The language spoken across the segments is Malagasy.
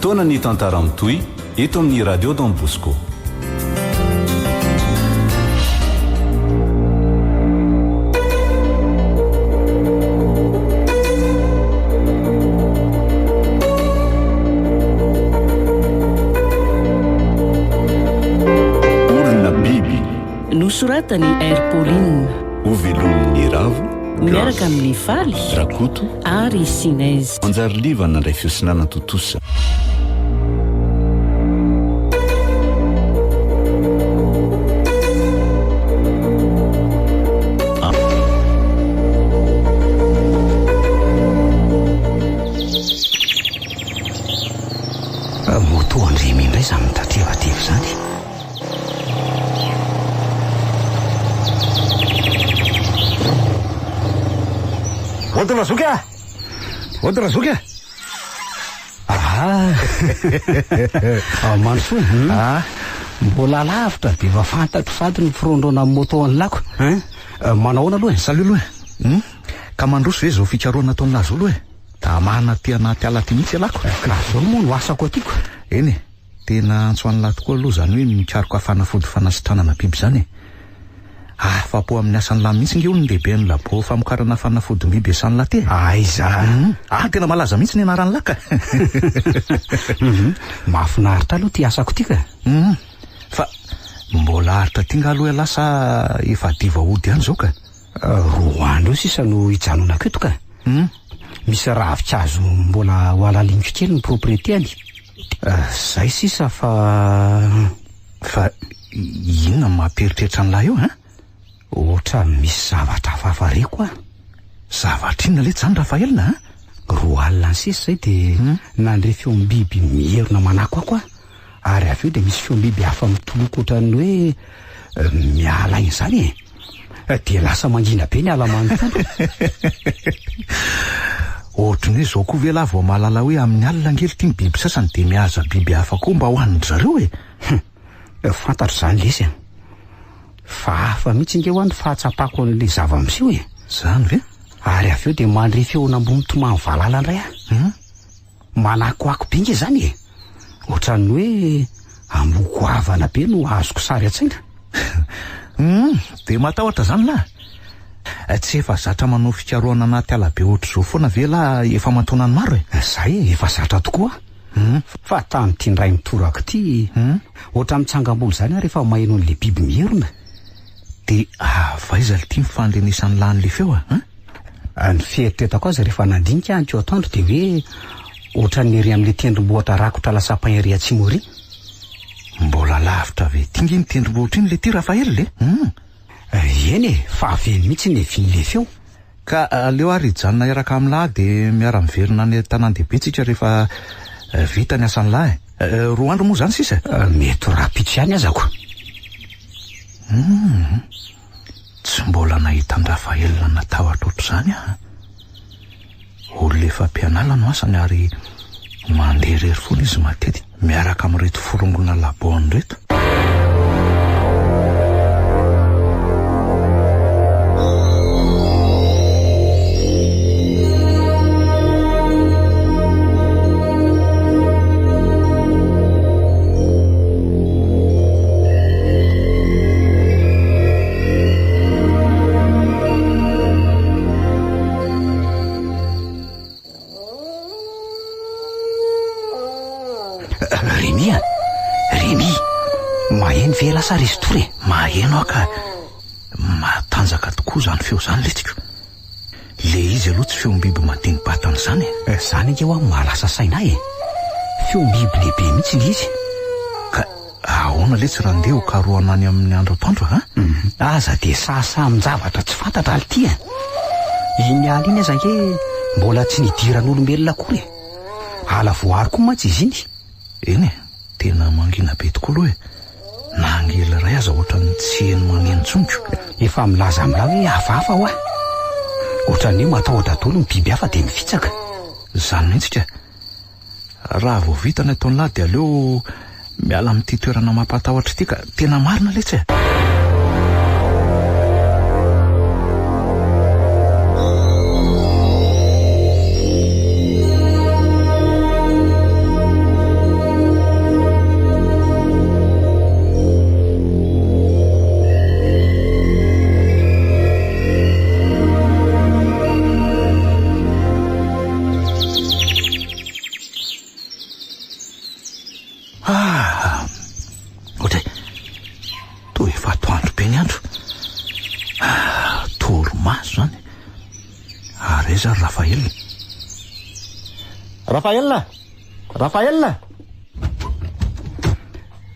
Fotoana ny tantara mitohy eto amin'ny Radio Don Bosco. Olona biby. Nosoratan'i R. Pauline. Hovelomin'i Ravo. Miaraka amin'i Faly. Rakoto. Ary i Sinez. Manjary Liva nandray feo sy nanatontosa. Moto an-dry Rémi indray izany mitatrevateva izany. Ody Razoky a! Ody Razoky a! Ah! Ah, Mandrosoa. Hmm? Ah. Mbola lavitra dia efa fantatro sady ny firondrona amin'ny moto an'lako. Hein? Eh, Manao ahoana aloha e? Salut aloha e! Hmm? Ka mandroso ve izao fikarohana ataon'lah zao aloha e? Tamana aty anaty ala aty mihitsy ialako. Ka zao moa no asako aty ko. Eny e, tena antso an'lah tokoa aloha izany hoe mikaroka fanafody fanasitranana biby izany e. Afa-po amin'ny asan'lah mihitsy nge hono ny lehiben'ny labo famokarana fanafodim-biby esan'lah ty e. Aiza? Hum, ah tena malaza mihitsy ny anaran'lah ka. Hum, mahafinaritra aloha ty asako ty ka. Hum, fa mbola haharitra aty nga aloha ialahy sa efa hadiva hody ihany izao ka? Roa andro eo sisa no hijanonako eto ka. Hum. Misy ravinkazo mbola ho halaliniko kely ny propriété-ny. Zay sisa fa. Fa inona no mampieritreritra an'lah eo an? Ohatran'ny misy zavatra hafahafa reko ah. Zavatra inona letsy izany Rafael a? Roa alina any sisa izay dia nandre feom-biby mierona manakoako aho. Ary avy eo dia misy feom-biby hafa mitoloko ohatran'ny hoe miala aina izany e. Dia lasa mangina be ny ala manontolo. Ohatry ny hoe izao koa ve lahy vao mahalala hoe amin'ny alina ange ry ty ny biby sasany dia mihaza biby hafa koa mba hohanin-dry zareo e. Hum, fantatro izany lesy a. Fa hafa mihitsy ange hoa ny fahatsapako an'ilay zava-miseho e. Izany ve? Ary avy eo dia mandre feon'amboa mitomany valala indray aho. Hum. Manakoako be nge zany e! Ohatran'ny hoe amboa goavana be no azoko sary an-tsaina. Humm, dia matahotra zany lah? Tsy efa zatra manao fikarohana anaty ala be ohatr'izao foana ve lah efa aman-taonany maro e? Zay e, efa zatra tokoa aho. Fa tamin'ity indray mitoraka ity, ohatran'ny mitsangam-bolo izany aho rehefa maheno an'ilay biby mierona. Dia avy aiza lty ny fandrenesan'lah an'ilay feo a? Hein? Ny fieritreretako azy rehefa nandinika aho an'ity atoandro dia hoe ohatran'ny ery amin'ilay tendrombohitra rakotra lasapin ery atsimo ery. Mbola lavitra avy ety nge iny tendrombohitra iny lety Raphaël e! Hum. Eny e, fa avy eny mihitsy ny niavian'ilay feo. Ka aleo ary hijanona hiaraka amin'lah dia miara-miverina any an-tanàn-dehibe tsika rehefa vita ny asan'lah e. Roa andro moa izany sisa e? Mety ho rahampitso ihany aza ko. Hum. Tsy mbola nahita an-dRafael natahotra ohatr'izany aho. Olona efa mpianala no asany ary mandeha irery foana izy matetika miaraka amin'ireto forongona laboany ireto. Rémi a! Rémi! Maheno ve ialahy sa resy tory e? Maheno aho ka! Matanjaka tokoa izany feo izany letsiko. Le izy aloha tsy feom-biby madini-batana izany e! Izany ange hoa mahalasa saina ahy e! Feom-biby lehibe mihitsy ilay izy. Ka ahoana letsy raha ndeha ho karohana any amin'ny andro atoandro a? Aza dia sahasaha amin-javatra tsy fantatra ry ty a! Iny ala iny aza ange mbola tsy nidiran'olombelona akory e! Ala voaaro koa mantsy izy iny. Eny e! Tena mangina be tokoa aloha e! Na angely iray aza ohatran'ny tsy heno maneno intsony ko! Efa milaza amin'lah hoe hafahafa hoa! Ohatran'ny hoe matahotra daholo ny biby hafa dia mifitsaka. Izany mihitsy ka! Raha vao vita ny ataon'lah dia aleo miala amin'ity toerana mampatahotra ity ka! Tena marina letsy e! be ny andro. Ah, torimaso izany. Ary aiza ary Raphaël? Raphaël! Raphaël!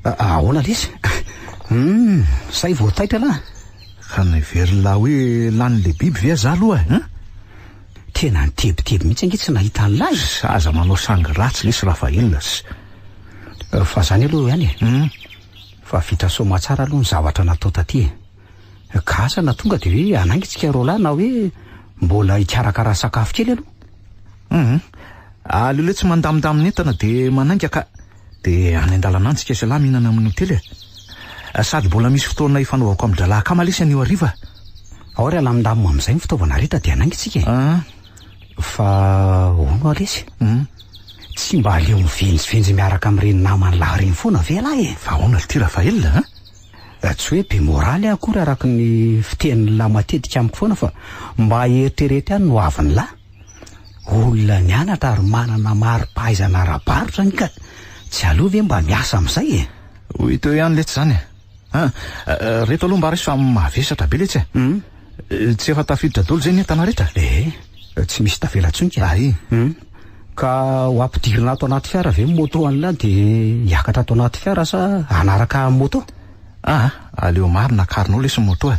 Ahoana lesy? Hum, say vao taitra lah. Ka neverin'lah hoe lanin'le biby ve za aloha e? Hein? Tena nitebiteby mihitsy ange tsy nahita an'lah e. Aza manao sangy ratsy lesy Raphaël. Fa zany aloha ihany e. Fa vita soamatsara aloha ny zavatra natao taty e. Ka asa na tonga dia hoe hanainga tsika roalahy na hoe mbola hikarakara sakafo kely aloha. Hum. Aleo letsy mandamindamina entana dia manainga ka. Dia any an-dalana any tsika sy ialahy mihinana amin'ny hotely e. Sady mbola misy fotoana hifanaovako amin-drahalahy akama lesy anio hariva. Ao ry alamindamina amin'izay ny fitaovana rehetra dia hanainga tsika e. Ah. Fa hono hoa lesy. Hum. Tsy mba aleo mivenjivenjy miaraka amin'ireny naman'ny lahy ireny foana ve ialahy e? Fa ahoana ity Raphaël a? Tsy hoe be moraly aho akory araka ny fitenin'ny lahy matetika amiko foana fa mba eritrereto ihany ny hoavin'ny lahy. Olona nianatra ary manana mari-pahaizana ara-barotra anie ka tsy aleo ve mba miasa amin'izay e? Ho hita eo ihany letsy izany e. An, reto aloha mba raiso fa mavesatra be letsy e. Tsy efa tafiditra daholo izay ny entana rehetra? Ee, tsy misy tavela intsony ka. Ay. Ka ho ampidirina ato anaty fiara ve ny moto an'lah dia hiakatra ato anaty fiara sa hanaraka moto? Aa, aleo marina akarinao lesy ny moto e.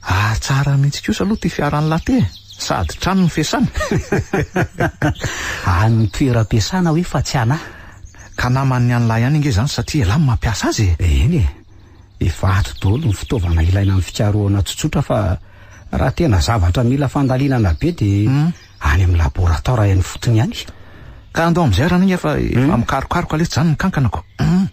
Ah, tsara mihitsy kosa aloha ity fiaran'lah ity e. Sady trano no fiasana. An'ny toeram-piasana hoe fa tsy anah. Ka naman'ny an'lah ihany ange izany satria elah no mampiasa azy e. Eny e. Efa ato daholo ny fitaovana ilaina amin'ny fikarohana tsotsotra fa raha tena zavatra mila fandalinana be dia any amin'ny laboratoara eny fotony ihany. Ka andao amin'izay ary anie fa efa mikarokaroka letsy izany ny kankanako. Hein?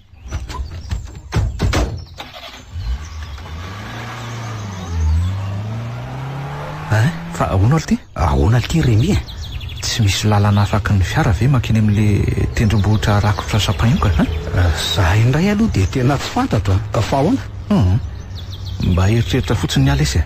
Fa ahoana aloha ity? Ahoana ity Rémi e? Tsy misy lalana afaky ny fiara ve mankeny amin'le tendrombohitra rakotra sampaioka hein? Za indray aloha dia tena tsy fantatro a! Fa ahoana? Hum. Mba eritreritra fotsiny ny ahy lesy e.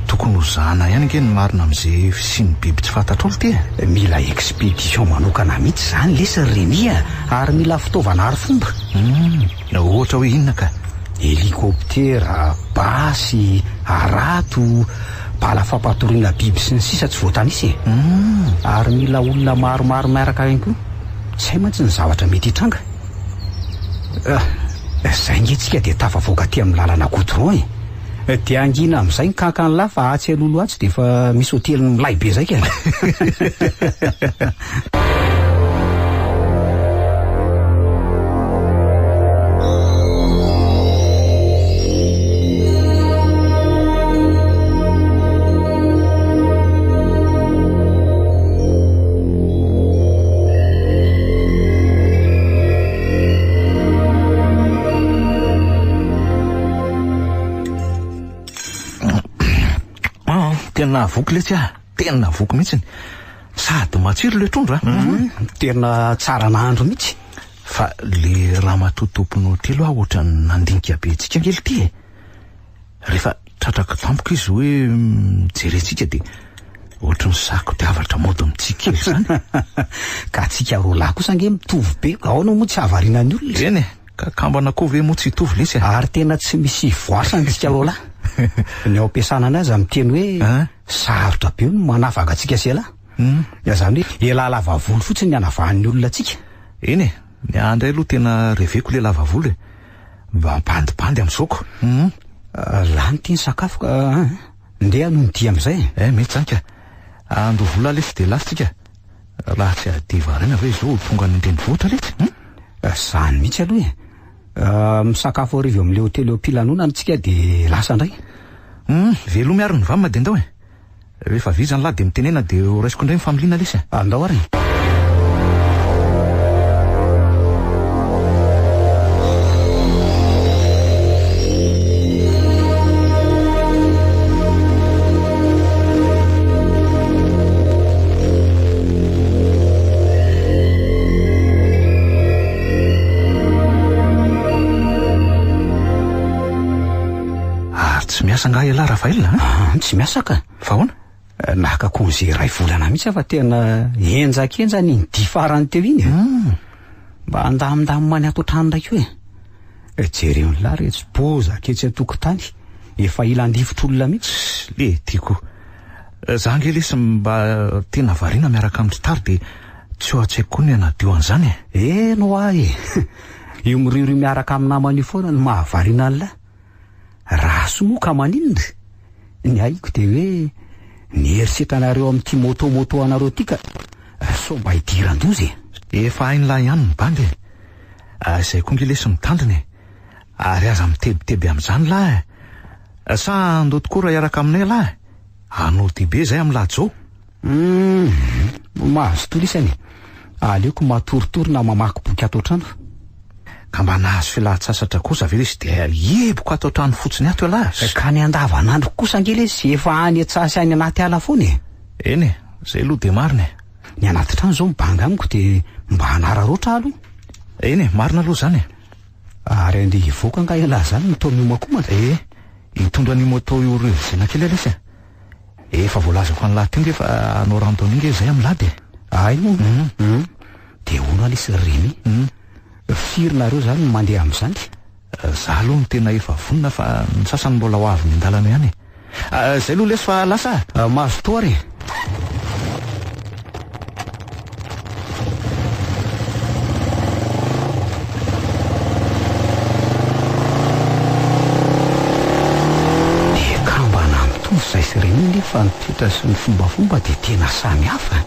Tokony ho zahana ihany ange ny marina amin'izay fisian'ny biby tsy fantatrao ity e. Mila expédition manokana mihitsy izany lesy ry Rémi a! Ary mila fitaovana arifomba. Hum. Ohatra hoe inona ka? Hélicoptère, basy, harato, bala fampatoriana biby sy ny sisa tsy voatanisa e! Ary mila olona maromaro miaraka ihany koa. Tsy hay mantsy ny zavatra mety hitranga. Zay nge tsika dia tafavoaka aty amin'ny lalana goudron e! Dia hangina amin'izay ny kankan'lah fa atsy alohaloha atsy dia efa misy hotely milay be zay ka! Tena voky letsy ah, tena voky mihitsy. Sady matsiro le trondro a. Mhm. Tena tsara nahandro mihitsy. Fa le ramatoa tompon'ny hotely hoa ohatran'ny nandinika be antsika kely ity e. Rehefa tratrako tampoka izy hoe mijery antsika dia ohatran'ny sako-javatra mody mitsiky kely izany. Ka antsika roa lahy kosa ange mitovy be, ahoana moa tsy hahavariana ny olona? Eny e, ka kambana koa ve moa tsy hitovy lesy e? Ary tena tsy misy ivoasana isika roa lahy. Ny ao am-piasana anay aza miteny hoe sarotra be ny manavaka antsika sy elah. Izany hoe elah lava volo fotsiny ny anavahan'ny olona antsika. Eny e, ny ahy indray aloha tena reveko le lava volo e. Mba bandibandy amin'izao ko. Hum. Lany ity ny sakafo ka an. Ndeha aloha ny dia amin'izay e. Eh, mety izany ka. Andoa vola lesy dia lasa tsika. Raha tsy hadiva haraina ve izao ho tonga any an-drenivohitra letsy? Hum? Izany mihitsy aloha e. Misakafo hariva eo amin'ilay hotely eo am-pilanonana tsika dia lasa indray. Hum, velomy ary ny vam dia ndao e. Rehefa vizana lahy dia mitenena dia ho raisiko indray ny familiana lesy a. Andao ary e. Ary tsy miasa angaha ialahy Raphaël a? Ah, tsy miasa ka. Fa ahoana? Naka congé iray volana mihitsy aho fa tena henjakenjana iny dia farany teo iny e. Mba andamindamina ny ato an-trano indray koa e. Jereo ny lahy retsy bozaka etsy an-tokotany, efa hilan-difotr'olona mihitsy. Le tiako. Za ange lesy mba tena variana miaraka amin-dry Tary dia tsy ao an-tsaiko koa ny hanadio an'izany e. Eny hoa e! Io miriorio miaraka amin'ny namany io foana no mahavariana an'lah. Raha soa moa ka maninona? Ny ahiko dia hoe ny herisetranareo amin'ity moto moto anareo ity ka sao mba hidiran-doza e! Efa hain'lah ihany ny bandy e! Izay koa nge lesy mitandrina e! Ary aza mitebiteby amin'izany lah e! Sa andao tokoa raha hiaraka aminay lah e! Hanao dia be izay amin'ny lahajo. Humm, mazotoa lisany e! Aleoko matoritory na mamaky boky ato an-trano. Ka mba nahazo fialan-tsasatra kosa ve lesy dia hieboka ato an-trano fotsiny ato ialahy? Ka ny andavanandro kosa ange lesy efa any an-tsaha sy any anaty ala foana e! Eny e, izay aloha dia marina e! Ny anaty trano izao mibanga amiko dia mba hanararaotra aho aloha. Eny e, marina aloha izany e! Ary andeha hivoaka angaha ialahy izany no toa miomakomana? Ee, hitondra an'io moto io revisena kely lesy e! Efa voalazako an'lah teo nge fa hanao randonnée nge zay amin'lah de. Hay moa? Hum. Dia hono anie sy Rémi, firy nareo zany no mandeha amin'izany? Za aloha no tena efa vonona fa ny sasany mbola ho avy miandalana ihany e. Zay aloha lesy fa lasa a! Mazotoa ary e! Dia kambana mitovy izay sy ireny nefa ny toetra sy ny fombafomba dia tena samy hafa.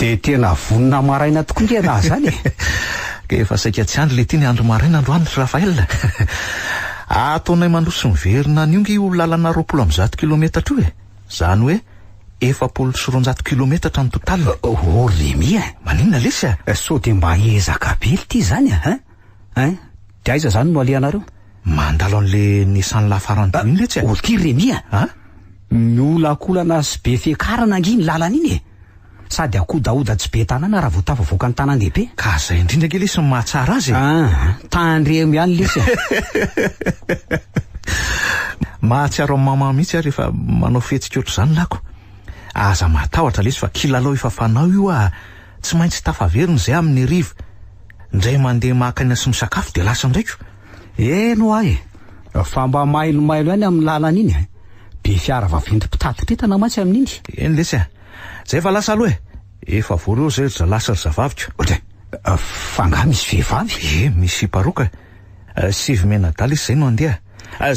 Dia tena vonona maraina tokoa nge raha zany e! Ka efa saika tsy andry lety ny andro maraina androany ry Raphaël. Ataonay mandroso miverina an'io nge io lalana 120 kilometatra io e! Zany hoe 240 kilometatra ny total. Oh Rémi a! Maninona lesy a? Sao dia mba ezaka be lty zany a! Hein? Dia aiza zany no alehanareo? Mandalo an'le Nissan Lafarante iny letsy a! Oh ty Rémi a! An? Miolakolana sy be fiakarana ange iny lalana iny e! Sady akodahoda tsy be tanàna raha vao tafavoaka ny tanàn-dehibe. Ka zay indrindra ange lesy no mahatsara azy e! Aa, tandremo ihany lesy a! Mahatsiaro an'i maman mihitsy aho rehefa manao fihetsika ohatr'izany lako. Aza matahotra lesy fa kilalao efa fanao io ah! Tsy maintsy tafaverina izay amin'ny hariva. Indray mandeha maka aina sy misakafo dia lasa indray ko. Eny hoa e! Fa mba mailomailo ihany amin'ny lalana iny e! Be fiara vaventy mpitatitra entana mantsy amin'iny. Eny lesy a! Zay fa lasa aloha e! Efa vory eo zay ry zalahy sy ry zavaviko. Ohatray, fa angaha misy vehivavy? Ie, misy sipa roa ka. Sivy mianadahy lesy zay no handeha.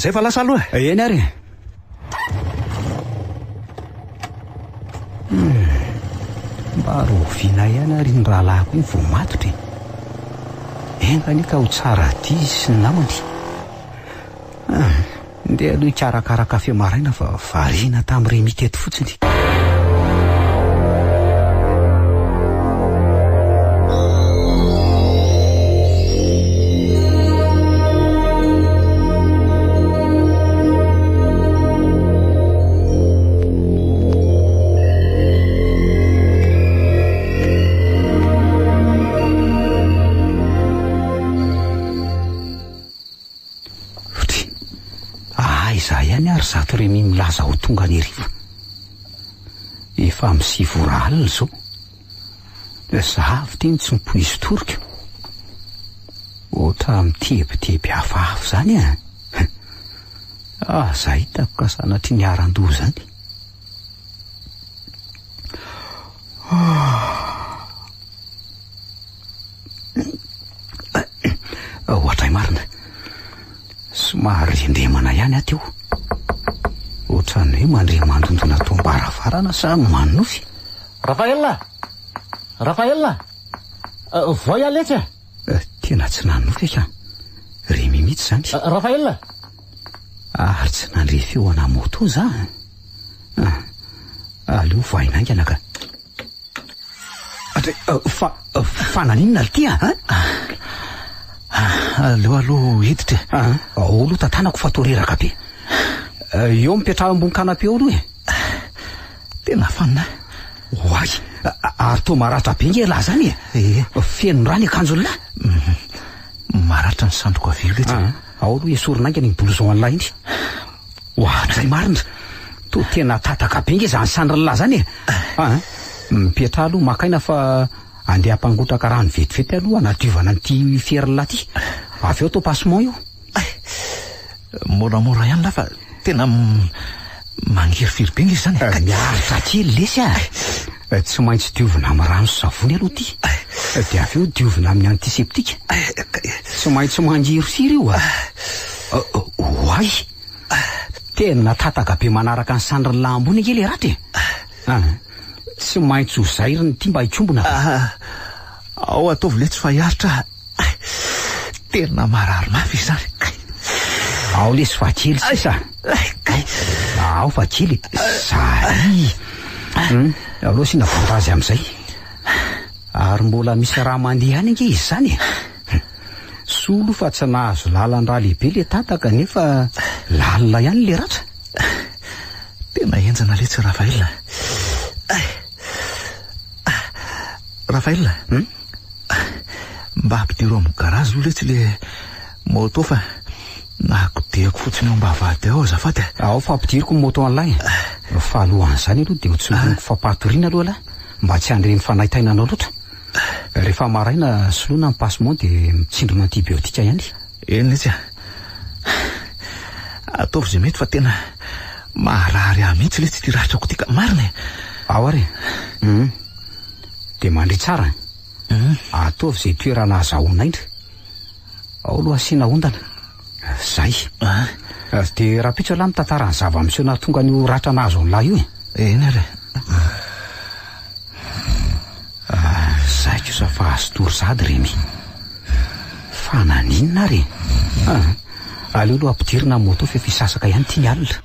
Zay fa lasa aloha e! Eny ary e! Hum, mba rahoviana ihany ary iny rahalahiko iny vao matotra e? Enga anie ka ho tsara aty izy sy ny namany. Hum, ndeha aloha hikarakara kafe maraina fa variana tamin'i Rémi teto fotsiny. Fotry, aiza ihany ary zato Rémi milaza ho tonga any hariva? Efa amin'ny 9 ora alina izao. Za avy teny tsy mipoizi-torika. Ohatra mitebiteby hafahafa izany e. Aza hitako ka sanatria niharan-doza any. Ohatray marina. Somary rendremana ihany aho teo. Ohatran'ny hoe mandre mandondona tao am-baravarana sa manonofy. Raphaël! Raphaël! Voay aho letsy e! Tena tsy nanonofy ka. Rémi mihitsy izany. Raphaël! Ary tsy nandre feo ana moto za. Aleo voahina haingana ka. Fa, fa naninona ry a? Aleo aloha hiditra e. Ao aloha tantanako fa toa reraka be. Eo mipetraha ambony canapé eo aloha e. Tena fanina. Oay, ary toa maratra be nge lahy zany e. Ee. Feno rà ny akanjon'lah. Maratra ny sandriko havia io letsy. Ah, ao aloha esorina haingana iny blouson an'lah iny. Oadray marina. Toa tena tataka be nge zany sandrin'lah zany e. Ah, mipetraha aloha maka aina fa andeha hampangotraka rano vetivety aloha hanadiovana an'ity ferin'lah ty. Avy eo atao passement io. Moramora ihany lah fa tena mangirifiry be nge izany e. Miaritra kely lesy a! Tsy maintsy diovina amin'ny rano sy savony aloha ity. Dia avy eo diovina amin'ny antiseptika. Tsy maintsy mangirifiry io a! Oay! Tena tataka be manaraka ny sandrin'lah ambony ange le ratra e! Tsy maintsy ho zairina ity mba hikombona. Ao ataovy letsy fa hiaritra a! Tena marary mafy izany. Ao lesy fa kely sisa. Ao fa kely. Zay. Hmm, aleo asiana bandazy amin'izay. Ary mbola misy raha mandeha ihany ange izy izany e. Soa aloha fa tsy nahazo lalan-drà lehibe le tataka nefa lalina ihany le ratra. Tena henjana letsy Raphaël. Raphaël. Hmm? Mba ampidiro amin'ny garazy aloha letsy le moto fa nakodehako fotsiny eo ambavahady ao azafady a. Ao fa ampidiriko ny moto an'lahy e. Fa alohan'izany aloha dia ho tsindroniko fampahatoriana aloha lahy mba tsy handre ny fanaintainanao loatra. Rehefa maraina soloina ny passement dia mitsindrona antibiotika ihany. Eny letsy a. Ataovy izay mety fa tena maharary ahy mihitsy letsy ity ratrako ity ka marina e. Ao ary e. Hum. Dia mandria tsara an. Ataovy izay toerana ahazahoana aina. Ao aloha asiana ondana. Zay. Dia rahampitso ialahy mitantara ny zava-miseho nahatonga an'io ratra nahazo an'lahy io e. Eny ary e. Zay kosa fa azo tory sahady Rémi. Fa naninona ary e? Aleo aloha ampidirina ny moto f'efa hisasaka ihany ity ny alina.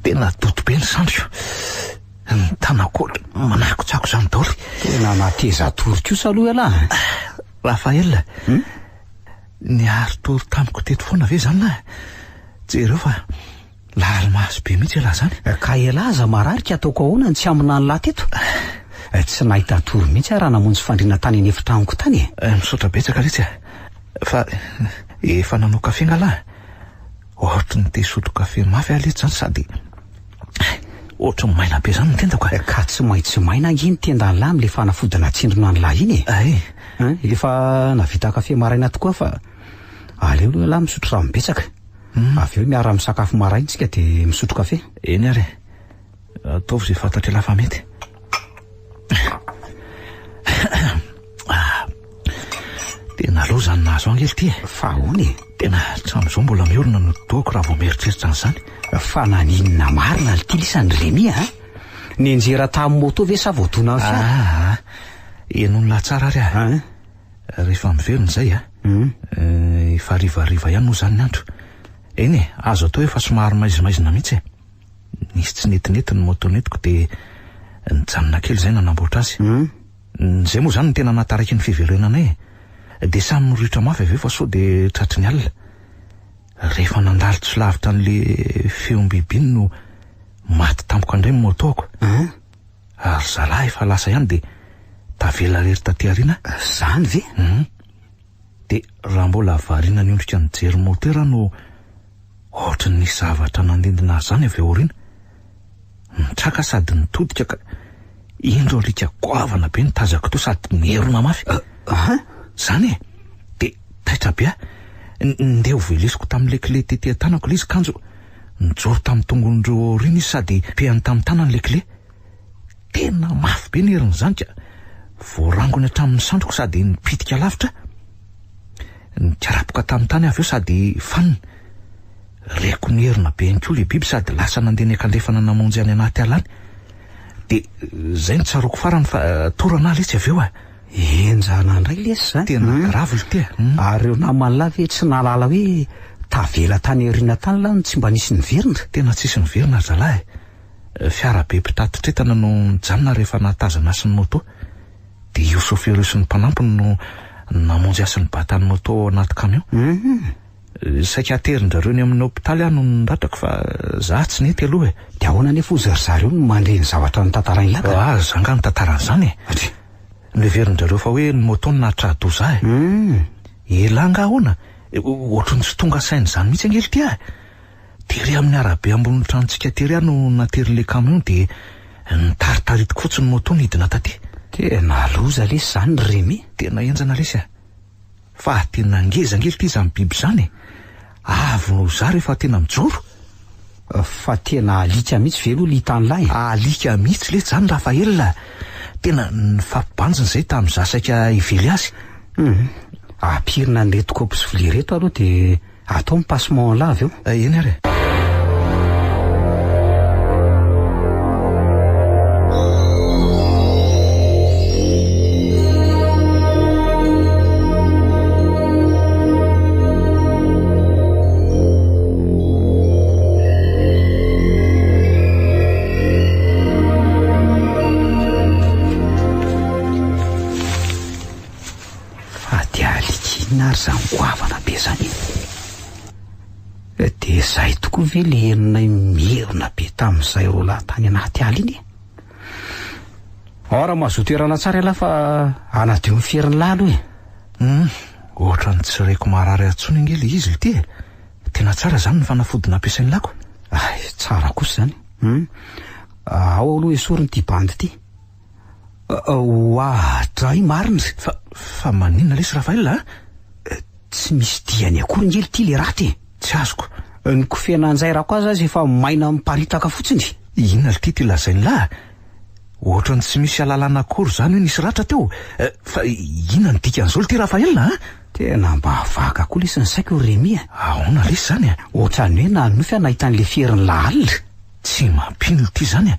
Tena doto be ny sandriko. Ny tanako ohatry ny manakotsako izany daholo. Tena mateza tory kosa aloha ialahy a! Raphaël, niari-tory tamiko teto foana ve izany lahy? Jereo fa lali-maso be mihitsy ialahy izany. Ka ialahy aza marary ka ataoko ahoana no tsy haminany lahy teto? Tsy nahita tory mihitsy aho raha namonjy fandriana tany an'efitranoko tany e! Misaotra betsaka letsy a! Fa efa nanao kafe nga lahy? Ohatry ny te hisotro kafe mafy aho letsy izany sady ohatry ny maina be izany ny tendako a! Ka tsy maintsy maina ange ny tendan'lah amin'ilay fanafody natsindrona an'lah iny e! Ay! Hein, efa nahavita kafe maraina tokoa fa aleo aloha ialahy misotro rano betsaka. Avy eo miara-misakafo maraina isika dia misotro kafe. Eny ary e! Ataovy izay fantatr'ialahy fa mety. Tena loza ny nahazo ange ity e. Fa ahoana e? Tena hatramin'izao mbola miorina ny dohako raha vao mieritreritra an'izany. Fa naninona marina ity lisany Rémi a? Nianjera tamin'ny moto ve sa voadonan'ny fiara? Ah, henoin'i lahy tsara ary aho. Hein? Rehefa miverina izay a. Efa harivariva ihany moa izany ny andro. Eny e, azo atao efa somary maizimaizina mihitsy e. Nisy tsy netinety ny moto nentiko dia nijanona kely izay nanamboatra azy. Izay moa izany no tena nahataraiky ny fiverenanay e. Dia samy niriotra mafy avy eo fa sao dia tratry ny alina. Rehefa nandalo tsy lavitra an'ilay feom-biby iny no maty tampoka indray ny moto-ko. Ary zalahy efa lasa ihany dia tavela irery taty aoriana aho. Izany ve? Dia raha mbola variana niondrika nijery motera no ohatry ny nisy zavatra nandindona azy izany avy ao aoriana. Nitraka sady nitodika ka indro alika goavana be nitazako teo sady nierona mafy. Izany e! Dia taitra be aho. Ndeha ho velesiko tamin'ilay clé tety an-tanako ilay izy kanjo nijoro tamin'ny tongon'ireo ao aoriana izy sady pehany tamin'ny tanany ilay clé. Tena mafy be ny herin'izany ka voarangony hatramin'ny sandriko sady nipitika lavitra. Nikarapoka tamin'ny tany aho avy eo sady fanina. Reko nierona be ihany koa ilay biby sady lasa nandeha niankandrefana namonjy any anaty ala any. Dia izay no tsaroako farany fa torana aho letsy avy eo a. Henjana indray lesy izany. Tena grave ity a. Ary ireo naman'lah ve tsy nahalala hoe Tavela tany aoriana tany lah no tsy mba nisy niverina. Tena tsisy niverina ry zalahy e. Fiara be mpitatitra entana no nijanona rehefa nahatazana ahy sy ny moto. Dia io sôfera io sy ny mpanampiny no namonjy ahy sy nibata ny moto ao anaty camion. Saika haterin-drareo eny amin'ny hopitaly aho no niratrako fa za tsy nety aloha e. Dia ahoana anefa hozy ry zareo no mandre ny zavatra notantarain'i Laka? Ah, za angaha nitantara an'izany e. Atria. Noheverin-drareo fa hoe ny moto no nahatraha-doza ahy. Elah angaha ahoana? Ohatran'ny tsy tonga saina izany mihitsy ange ity a! Tery amin'ny arabe ambonin'ny tranontsika tery aho no naterin'ilay camion dia nitaritaritiko fotsiny ny moto nidina taty. Tena loza lesy izany ry Rémi. Tena henjana lesy a! Fa tena ngeza ange ity izany biby izany e! Avo noho izaho rehefa tena mijoro. Fa tena alika mihitsy ve aloha ilay hitan'lah e? Alika mihitsy lesy izany Raphaël a! Tena nifampibanjina izay tamin'izaho saika hively azy. Hum. Ampirina an'ireto kaopy sy vilia ireto aloha dia atao ny passement an'lah avy eo. Eny ary e. Fa dia alika inona ary izany goavana be izany e? Dia izay tokoa ve ilay henonay mierona be tamin'izay roalahy tany anaty ala iny e? Ao raha mazoto toerana tsara ialahy fa hanadio ny ferin'lah aloha e. Hum, ohatran'ny tsy reko marary ahy intsony ange ilay izy ity e. Tena tsara izany ny fanafody nampiasain'i lako. Ay, tsara kosa izany. Hum, ao aloha esorina ity bandy ity. Oadray marina. Fa, fa maninona lesy Raphaël a? Tsy misy diany akory nge ity le ratra e. Tsy azoko. Ny kofehy nanjairako azy aza efa maina miparitaka fotsiny. Inona lty ty lazain'lah? Ohatran'ny tsy misy alalana akory izany hoe nisy ratra teo. Fa inona no dikan'izao lty Raphaël a? Tena mba vaka koa lesy ny saiko ry Rémi a. Ahoana lesy izany a? Ohatran'ny hoe nanonofy aho nahita an'le ferin'lah alina. Tsy mampino lty izany a.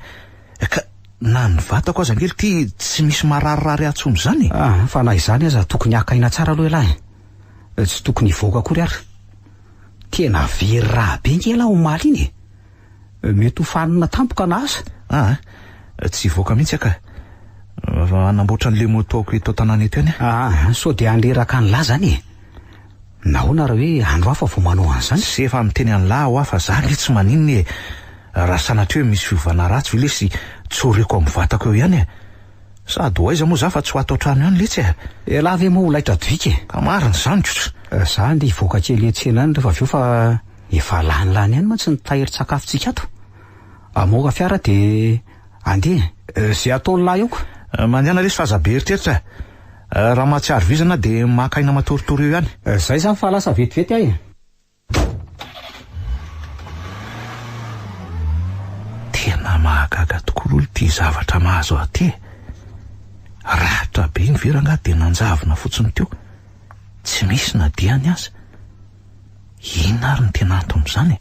Ka na ny vatako aza ange lty tsy misy mararirary ahy tsony izany e. Ah, fa na izany aza tokony haka aina tsara aloha ialahy e. Tsy tokony hivoaka akory ary. Tena very raha be nge ialahy omaly iny e. Mety ho fanina tampoka na asa. Ah, tsy hivoaka mihitsy aho ka. Hanamboatra an'ilay moto-ko eto an-tanàna eto ihany aho. Ah, sao dia handreraka an'lah zany e. Nahoana raha hoe andro hafa vao manao an'izany? Tsy efa miteny an'lah aho fa za nge tsy maninona e. Raha sanatria hoe misy fiovana ratsy ve lesy tsoriko amin'ny vatako eo ihany e. Sady ho aiza moa za fa tsy ho ato an-trano ihany letsy e. Elah ve moa ho laitra doika e. Ka marina izany ko. Za andeha hivoaka kely hiantsena any rehefa avy eo fa efa lanilany ihany mantsy ny tahirin-tsakafontsika ato. Hamoaka fiara dia andeha e. Izay ataon'lah eo ko. Mandehana lesy fa aza be eritreritra e. Raha mahatsiaro vizana dia maka aina matoritory eo ihany. Zay zany fa lasa vetivety aho e. Tena mahagaga tokoa aloha ity zavatra mahazo ahy ity e. Ratra be iny ve rangahy dia nanjavona fotsiny teo. Tsy misy na diany aza. Inona ary no tena anton'izany e?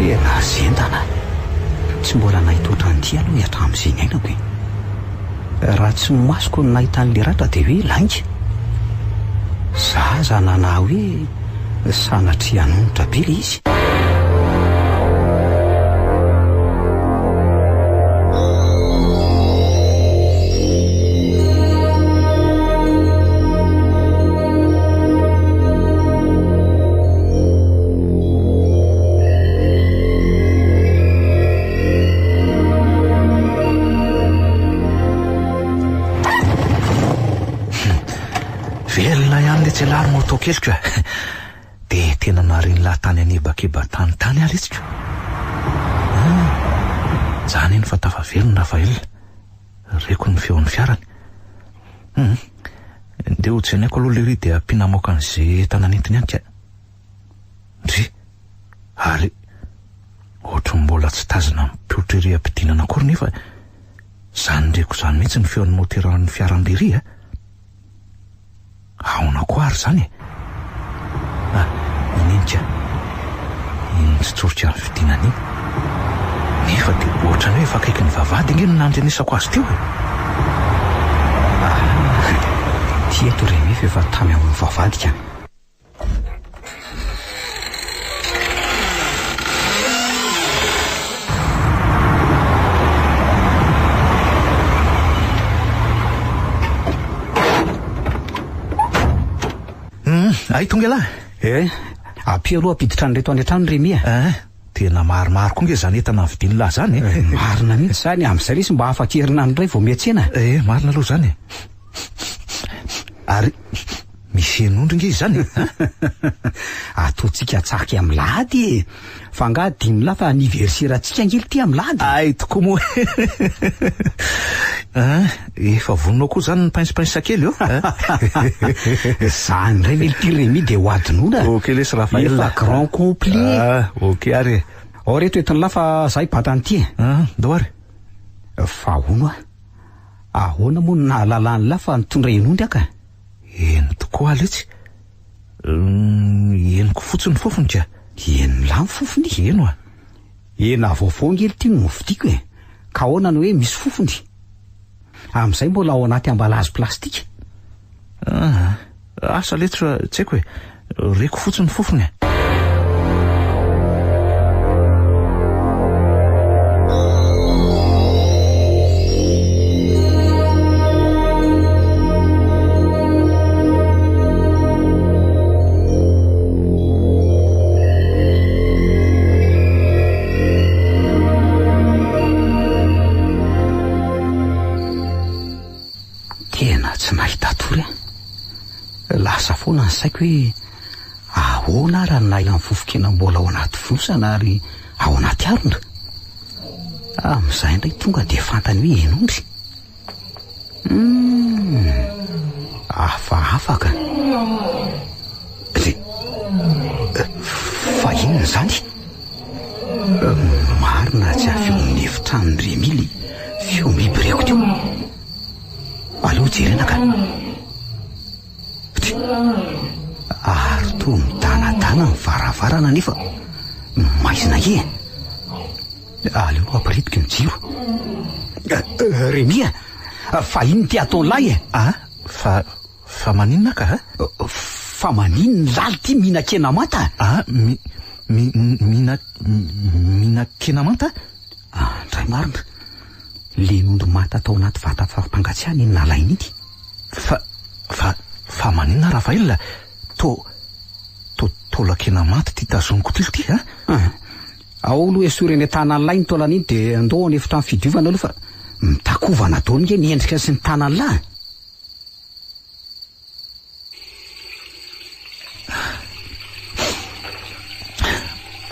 Tena zendana. Tsy mbola nahita ohatran'ity aloha hatramin'izay niainako e. Raha tsy ny masoko no nahita an'ilay ratra dia hoe lainga. Za aza nanahy hoe sanatria hanonitra be ilay izy. Velona ihany letsy ialahy ry moto keliko a! Dia tena narin'lah tany anebakeba tany tany aho letsy ko! Hum! Zany iny fa tafavelona Raphaël. Reko ny feon'ny fiarany. Hum! Ndeha ho tsenaiko aloha lery dia ampiana hamoaka an'izay entana nentiny any ka. Ndry! Ary ohatran'ny mbola tsy tazana. mipoitra ery am-pidinana akory nefa izany reko izany mihitsy ny feon'ny moteran'ny fiaran'i Lery a! Ahoana koa ary izany e? Ah, iny iny ka. Iny mitsotsorika ny fidinana iny. Nefa dia ohatran'ny hoe efa akaikin'ny vavahady ange no nandrenesako azy teo e. Ah, ity eto Rémi fa efa tamy amin'ny vavahady ka. Hay tonga ialahy. Eh, ampio aloha hampiditra an'ireto any an-trano Rémi a. Eh, tena maromaro koa nge izany entana novidian'ilahy izany e. Eh, marina mihitsy izany, amin'izay lesy mba afaka herinandro indray vao miantsena. Eh, marina aloha izany e. Ary misy hen'ondry nge izany e. Ataontsika tsaky amin'ny lahady e. Fa angaha adinon'lah fa anniversaire-ntsika ange ity amin'ny lahady e. Hay tokoa moa e. An, efa vonona koa izany ny pince pince kely eo. Izany indray ve ity Rémi dia ho adinoina? Ok lesy Raphaël. Efa grand complet. Ah, ok ary e. Ao reto entin'lah fa za hibata an'ity e. An, ndao ary. Fa hono aho. Ahoana moa no nahalalan'lah fa nitondra hen'ondry aho ka? Eny tokoa letsy. Henoko fotsiny ny fofony ka. Henon'lah ny fofony? Heno a. Hena vaovao ange ity no novidiako e. Ka ahoana no hoe misy fofony? Amin'izay mbola ao anaty ambalazy plastika. Aa, asa letsy fa tsy haiko e. Reko fotsiny ny fofony e. Tena tsy nahita tory aho. Lasa foana ny saiko hoe ahoana ara ny nahilan'ny fofon-kena mbola ao anaty fonosana ary ao anaty harona. Amin'izay indray tonga dia fantany hoe henondry. Humm, hafahafa ka. Ry, fa inona izany? Marina tsy avy eo amin'ny efitranon'i Rémi ilay feom-biby reko teo. Aleo jerena ka. Tsia. Ary toa midanadana ny varavarana nefa maizina ange e. Aleo aloha apiritiko ny jiro. Rémi a! Fa inona ity ataon'lahy e? Ah, fa, fa maninona ka? Fa maninona lahy ity mihinan-kena manta? Ah, mi, mi, mihina, mihinan-kena manta? Andray marina, le nondro manta tao anaty vata fampangatsiahana iny nalainy iny. Fa, fa, fa maninona Raphaël? To, to, taolan-kena manta ity tazoniko ity ity a? Ah, ao aloha esory eny an-tanan'lahy iny taolana iny dia andao any efitrano fidiovana aloha fa mitakovana daholo nge ny endrika sy ny tanan'lahy.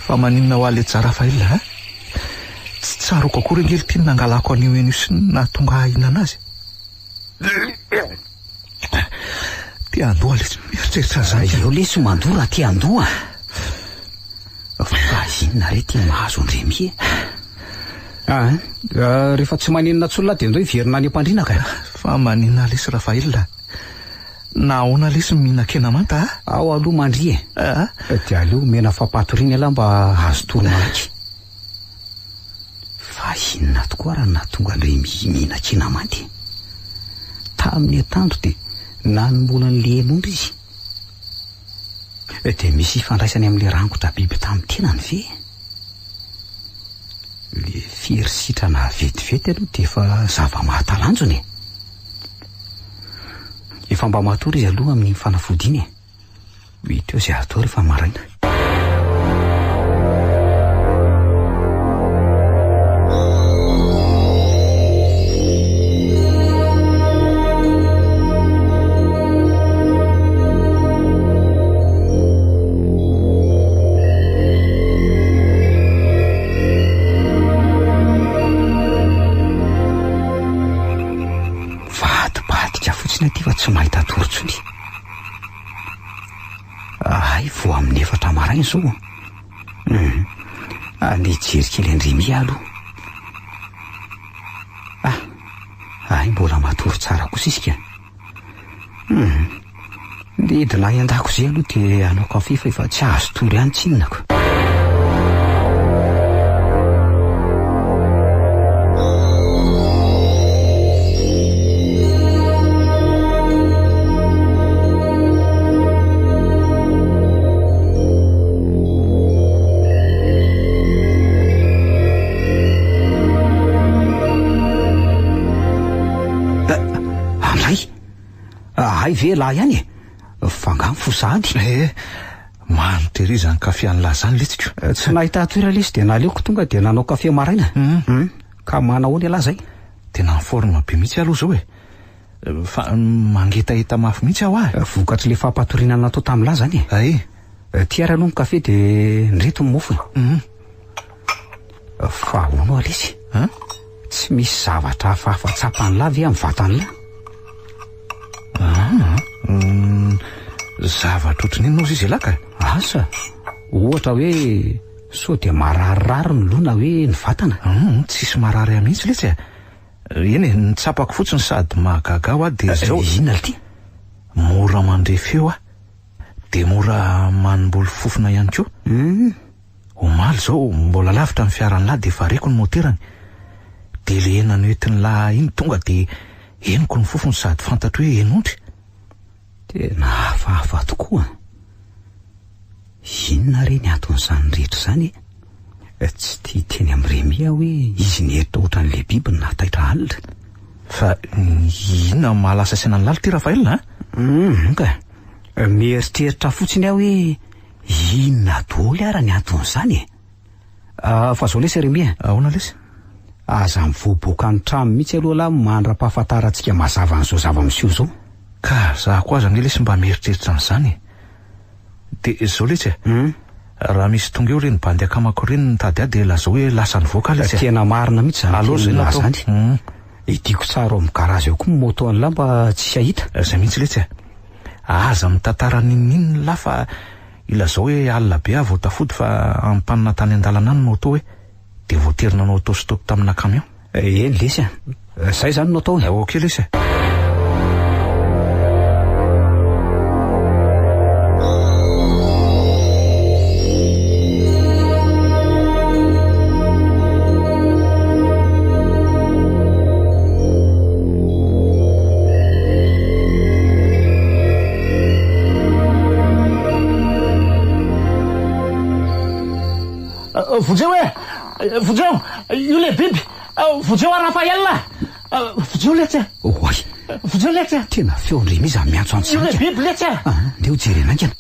Fa maninona ho ahy letsy Raphaël a? Tsy tsaroako akory ange ity ny nangalako an'io hena io sy ny nahatonga ahy hihinana azy. Te handoa letsy mieritreritra an'izany. Eo lesy mandoa raha te handoa. Fa inona re ity mahazo an-dry Rémi e? Ah, rehefa tsy maninona intsony lahy dia ndao hiverina any am-pandriana ka. Fa maninona lesy Raphaël a? Na ahoana lesy mihinan-kena manta a? Ao aloha mandria e. Ah. Dia aleo omena fampatoriana ialahy mba hahazo tory malaky. Fa inona tokoa ary no nahatonga an-dry Rémi mihinan-kena manta e? Tamin'ny atoandro dia nanombola an'ilay hen'ondry izy. Dia misy ifandraisany amin'ilay rangotra biby tamin'ny tenany ve? Le fery sitrana vetivety aloha dia efa zava-mahatalanjona e! Efa mba matory izy aloha amin'iny fanafody iny e! Ho hita eo izay hatao rehefa maraina. Vadibadika fotsiny aty fa tsy mahita tory intsony. Hay vao amin'ny efatra maraina izao. Hum. Andeha hijery kely an-dry Mia aloha. Hay mbola matory tsara kosa isika. Hum. Ndeha hidina any an-dakozia aloha dia hanao kafe fa efa tsy azo tory any tsinona ko. Amizay, hay ve lahy ihany e? Fa angaha mifoha sahady? Eh, mamy tery izany kafe an'lah izany letsiko. Tsy nahita toerana lesy dia naleoko tonga dia nanao kafe maraina. Hmm. Ka manahoana ialahy izay? Tena en forme be mihitsy aloha izao e. Fa mangetaheta mafy mihitsy aho ah. Vokatr'ilay fampatoriana natao tamin'lah izany e. Ay. Ty ary aloha ny kafe dia ndreto ny mofo e. Hmm. Fa ahoana ho'a lesy? Hein? Tsy misy zavatra hafahafa tsapan'lah ve amin'ny vatan'lah? Ah, hmm, zavatra ohatry ny inona ozy izy ialahy ka? Asa, ohatra hoe sao dia mararirary ny loha na hoe ny vatana? Hmm, tsisy marary ahy mihitsy letsy e. Eny e, ny tsapako fotsiny sady mahagaga ahy dia izao. Inona ity? Mora mandre feo aho, dia mora manimbolo fofona ihany koa. Hmm. Omaly izao, mbola lavitra ny fiaran'lah dia efa reko ny moterany. Dia ilay hena noentin'lah iny tonga dia henoko ny fofony sady fantatro hoe hen'ondry. Tena hafahafa tokoa an! Inona re ny anton'izany rehetra izany e? Tsy tia hiteny amin'i Rémi aho hoe izy nieritra ohatran'ilay biby no nahataitra alina. Fa inona no mahalasa saina an'i Lalo ity Raphaël a? Hum, ka. Mieritreritra fotsiny aho hoe inona daholo ara ny anton'izany e? Fa zao lesy Rémi a. Ahoana lesy? Aza mivoaboaka ny trano mihitsy aloha lahy mandra-pahafantarantsika mazava an'izao zava-miseho izao. Ka za koa aza ange lesy mba mieritreritra an'izany e. Dia zao letsy e. Raha misy tonga eo ireny bandy akamako ireny mitady ahy dia lazao hoe lasa nivoaka aho letsy e. Tena marina mihitsy izany Aleo izay no tenin'lah atao. izany. Hidiako tsara ao amin'ny garage ao koa ny moto an'lah mba tsisy hahita. Izay mihitsy letsy e. Aza mitantara n'inon'inona lah fa ilazao hoe alina be aho vao tafody fa ampanina tany an-dalana any ny moto hoe dia voatery nanao auto-stop tamina camion. Eny lesy a. Zay zany no atao e. Ok lesy e. Vonjeo e! Vonjeo! Io ilay biby! Vonjeo aho Raphaël! Vonjeo letsy e! Oay! Vonjeo letsy e! Tena feon-dry Remy izany miantso antsika. Io ilay biby letsy e! Ah, ndeha ho jerena haingana.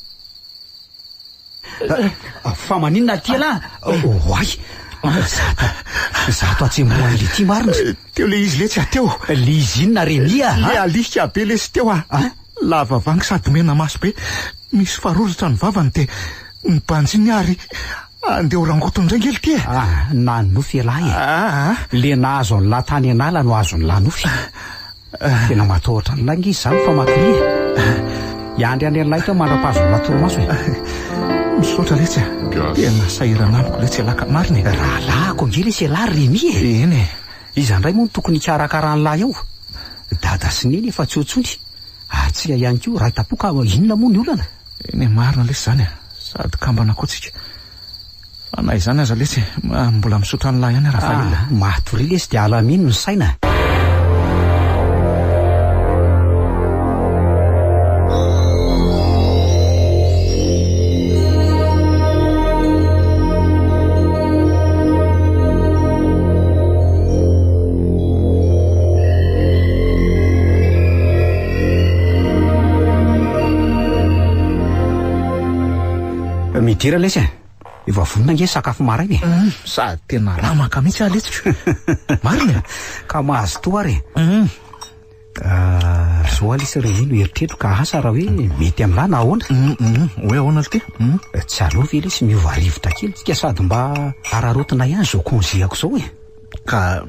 Fa maninona aty ialahy? Oay! Zato, zato hatsembohan'ilay ity marina. Teo le izy letsy a, teo. Le izy inona Remy a? Le alika be lesy teo a. Lava vangy sady mena maso be. Misy faroratra ny vavany dia mibanjiny ary andeha ho rangotiny indray nge lty e. Ah, nanonofy ialahy e. Ah, ah. Le nahazo an'lah tany an'ala no azon'lah nofy. Tena matahotra an'lah nge izy zany fa matoria e. Hiandry any an'lah eto aho mandra-pahazon'lah torimaso e. Misaotra letsy a. Tena sahirana amiko letsy ialahy ka marina e. Rahalahiko ange lesy ialahy ry Remy e. Eny e. Iza indray moa no tokony hikarakara an'lah eo? Dada sy Neny efa tsy eo intsony. Ary tsika ihany koa ray tampo ka inona moa ny olana? Eny e, marina lesy izany e. Sady kambana koa tsika. Fa na izany aza lesy e, mbola misaotra an'lah ihany aho Raphaël. Ah, matoria lesy dia alamino ny saina. Midira lesy e. Efa vonona ange sakafo maraina e. Hum, sady tena ramaka mihitsy aho letsiko. Marina e. Ka mazotoa ary e. Hum. Ah, zao lesy ry no eritreritro ka asa raha hoe mety amin'lah na ahoana. Hum, hum, hoe ahoana lty? Hum. Tsy aleo ve lesy miova rivotra kely tsika sady mba araraotina ihany izao congé-ako izao e. Ka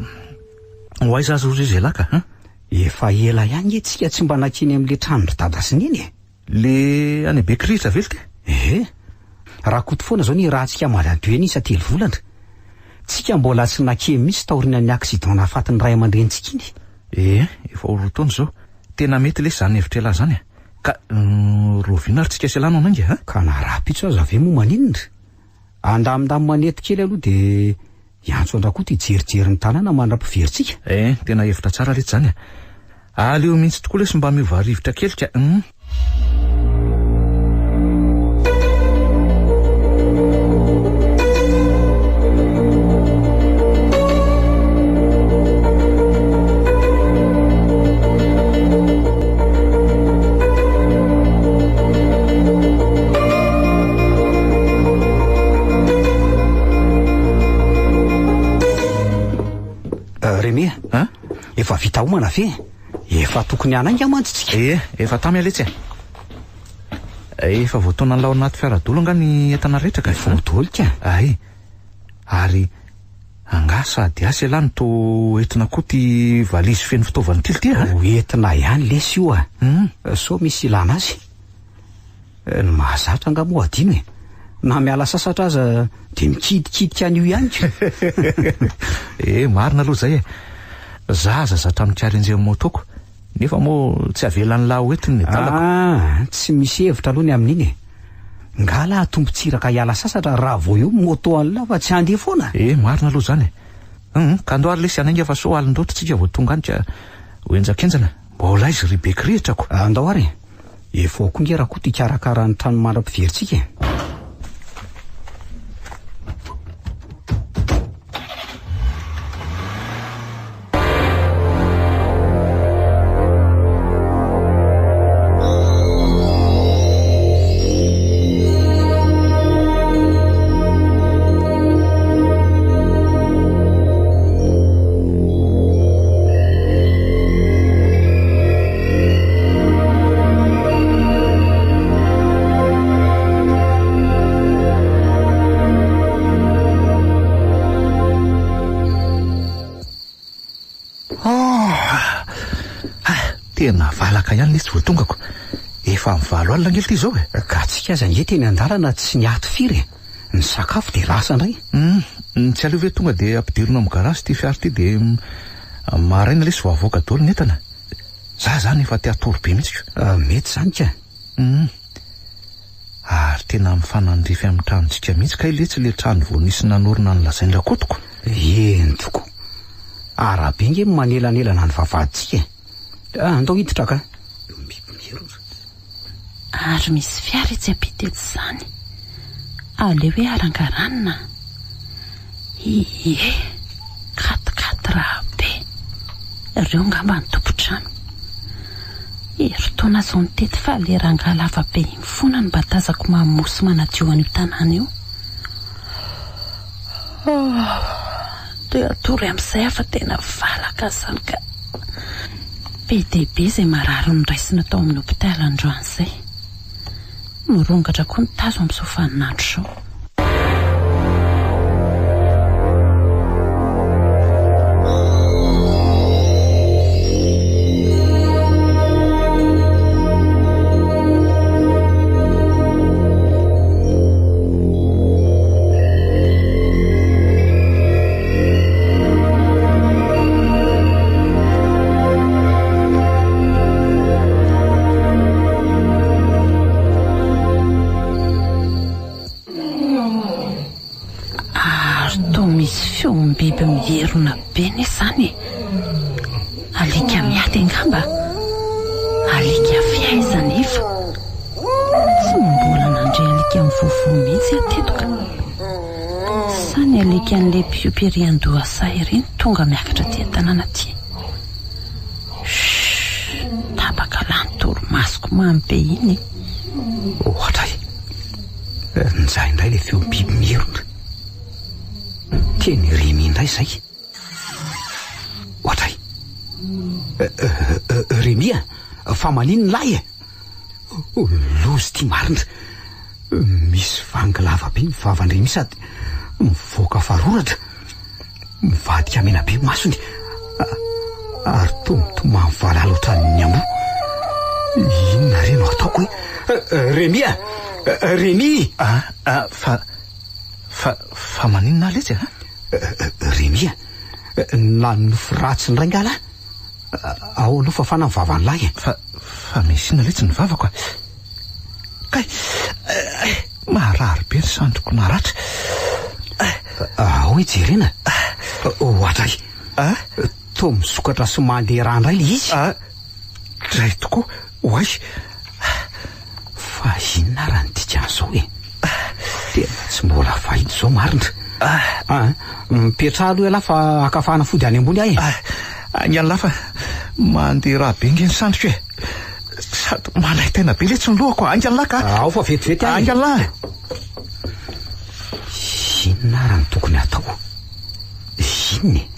ho aiza aza ozy izy ialahy ka, hein? Efa ela ihany nge tsika tsy mba nankeny amin'le tranon-dry dada sy neny e. Le any Bekirihitra ve lty? Ehe. Rakoto foana zao ny irahantsika maladue iny isa telo volana. Tsika mbola tsy nankeny mihitsy taorianan'ny accident nahafaty ny ray aman-drenintsika iny. Ee, efa ho roa taona izao. Tena mety lesy izany hevitr'ialahy izany e. Ka rahoviana ary tsika sy ialahy no hanainga a? Ka na rahampitso aza ve moa maninona? Andamindamy manety kely aloha dia hiantso an-dRakoto hijerijery ny tanàna mandra-piverintsika. Ee, tena hevitra tsara letsy izany e. Aleo mihitsy tokoa lesy mba miova rivotra kely ka. Hum. Remy a! Efa vita omana ve? Efa tokony hanainga mantsy tsika. Ee, efa tamy aletsy e. Efa voataonan'ny lao anaty fiara dolo angaha ny entana rehetra ka? Voadolo ka. Ay. Ary angaha sady asa ialahy no toa entina koa ty valizy feno fitaovana ity ity a? Ho entina ihany lesy io a. Sao misy ilana azy. Ny mahazatra angaha moa adino e. Na miala sasatra aza dia mikidikidiky an'io ihany ka. Eh, marina aloha izay e. Za aza zatra mikarenjy amin'ny moto-ko. Nefa moa tsy avelan'ny lahy ho entiny ny adalako. Ah, tsy misy hevitra aloha ny amin'iny e. Nga lahy tompon-tsiraka hiala sasatra raha vao eo moto an'lah fa tsy handeha foana? Eh, marina aloha izany e. Hum, ka andao ary lesy hanainga fa sao alin-doatra tsika vao tonga any ka ho henjakenjana. Mbola aiza ry Bekirehitra-ko? Andao ary e. Efa ao koa nge Rakoto hikarakara ny trano mandra-piverintsika e. Tena valaka ihany lesy vao tongako. Efa amin'ny valo alina ange ity izao e. Ka tsika aza ange teny an-dalana tsy niato firy e. Ny sakafo dia lasa indray. Hum, tsy aleo ve tonga dia ampidirina ao amin'ny garage ity fiara ity dia maraina lesy vao avoaka daholo ny entana. Za zany efa te hatory be mihitsy ko. Mety izany ka. Hum. Ary tena mifanandrify amin'ny tranontsika mihitsy kay letsy ilay trano vao nisy nanorina ny lazain-dRakotoko. Eny tokoa. Arabe nge manelanelana ny vavahadintsika e. Andao hiditra ka. Ary misy fiara etsy ampita etsy izany. Aleo hoe arangaranina. Ie, quatre quatre be. Ireo angamba ny tompon-trano. Herintaona izao nitety fa le rangahy lava be iny foana no mba tazako mamoa sy manadio an'io tanàna io. Dia hatory amin'izay aho fa tena valaka izany ka. Be dia be izay marary noraisina tao amin'ny hôpital androany izay. Mirongatra koa ny tazo amin'izao vaninandro izao. Ary toa misy feom-biby mierona be anie izany e! Alika miady angamba? Alika avy aiza anefa? Tsy mbola nandre alika mivovoa mihitsy aho teto ka. Sa ny alikan'ilay mpiompy ery an-dohasaha ireny tonga miakatra aty an-tanàna aty? Chut! Tapaka lahy ny torimasoko mamy be iny e! Ohatray! Njay indray ilay feom-biby mierona. Teny Remy indray izay. Ohatray! Remy a! Fa maninona lahy e? Loza ity marina. Misy vangy lava be ny vavan-dRemy sady mivoaka faroratra. Mivadika mena be ny masony ary toa mitomany valala ohatran'ny amboa. Inona re no ataoko e? Remy a! Remy! Ah, ah, fa, fa, fa maninona aho letsy a? Remy a! Nanonofy ratsy indray nga lahy? Ao aloha fafana ny vavan'lahy e. Fa, fa misy inona letsy ny vavako a? Kay, marary be ny sandriko naratra. Ao e jerena. Ohatray. Toa misokatra sy mandeha rà indray ilay izy. Dray tokoa, oay. Fa inona ara ny dikan'izao e? Tena tsy mbola fahita izao marina. Ah, mipetraha aloha ialahy fa haka fanafody any ambony aho e. Haingana lahy fa mandeha rà be nge ny sandriko e. Sady manaintaina be letsy ny lohako. Haingana lahy ka. Ao fa vetivety aho e. Haingana lahy. Inona ara no tokony hatao? Inona e?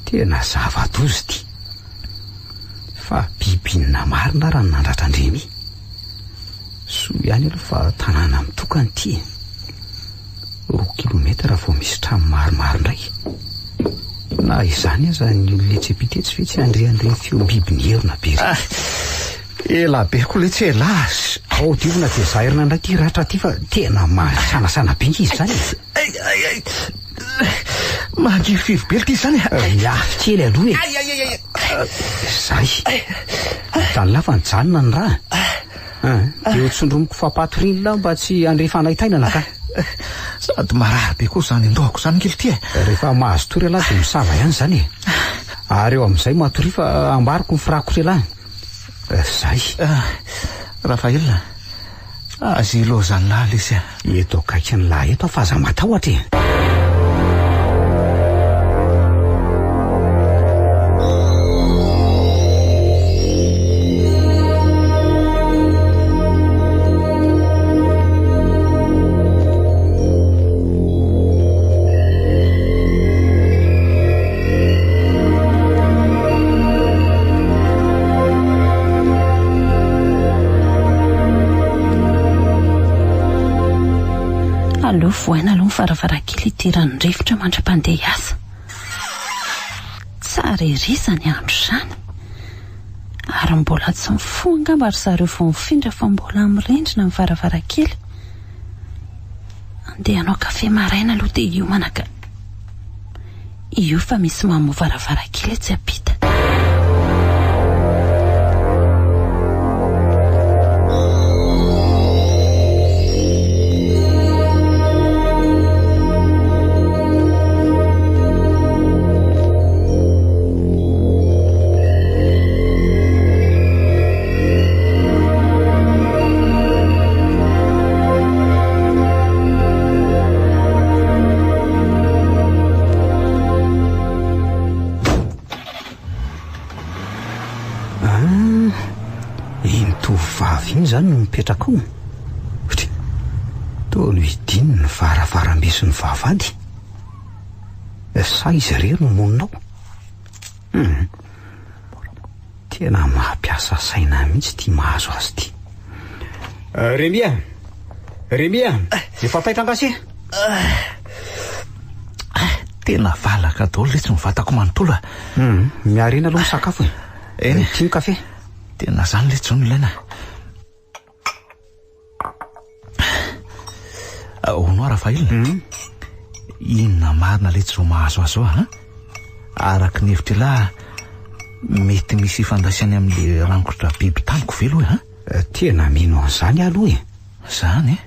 Tena zava-doza ity. Fa biby inona marina ara no nandratra an-dRemy? Soa ihany aloha fa tanàna mitokana ity e. 2 kilometatra vao misy trano maromaro indray. Na izany aza ny olona etsy ampita etsy ve tsy handre an'ireny feom-biby mierona be ireny? Ah, ela be koa letsy ela. Ao diovina dia zairina indray ity ratra ity fa tena mahasanasana be nge izy izany e. Ay, ay, ay. Mangirifiry be ity izany e. Miafy kely aloha e. Ay, ay, ay, ay. Zay. Hitan'ny fa nijanona ny rà. Dia ho tsindromiko fampatoriana mba tsy handre fanaintainana ka. Sady marary be koa izany an-dohako izany kely ity e. Rehefa mahazo tory ialahy dia misava ihany izany e. Ary eo amin'izay matoria fa ambariko ny firakotra ialahy. Zay. Raphaël, aza ilaozan'lah lesy a. Eto akaikin'lah eto aho fa aza matahotra e. Aleo vohaina aloha ny varavarankely hidiran'ny rivotra mandra-pandeha hiasa. Tsara ery izany andro izany. Ary mbola tsy mifoha angamba ry zareo vao mifindra fa mbola mirindrina ny varavarankely. Andeha hanao kafe maraina aloha dia hiomana ka. Io fa misy mamoha varavarankely etsy ampita. Ah, iny tovovavy iny izany no mipetraka ao. Otry, toa nohidiany ny varavarambe sy ny vavahady. Sa izy irery no monina ao? Hum. Tena mampiasa saina mihitsy ity mahazo azy ity. Rémi a! Rémi a! Efa taitra angaha se? Tena valaka daholo letsy ny vatako manontolo a. Hum, miarina aloha misakafo e. Eny. Ity ny kafe. Tena zany letsy zao no ilaina. Hono aho Rafael. Inona marina letsy izao mahazo azy izao a? Araka ny hevitr'ialahy, mety misy ifandraisany amin'ilay rangotra biby tamiko ve aloha e? Tena mino an'izany aho aloha e. Izany e?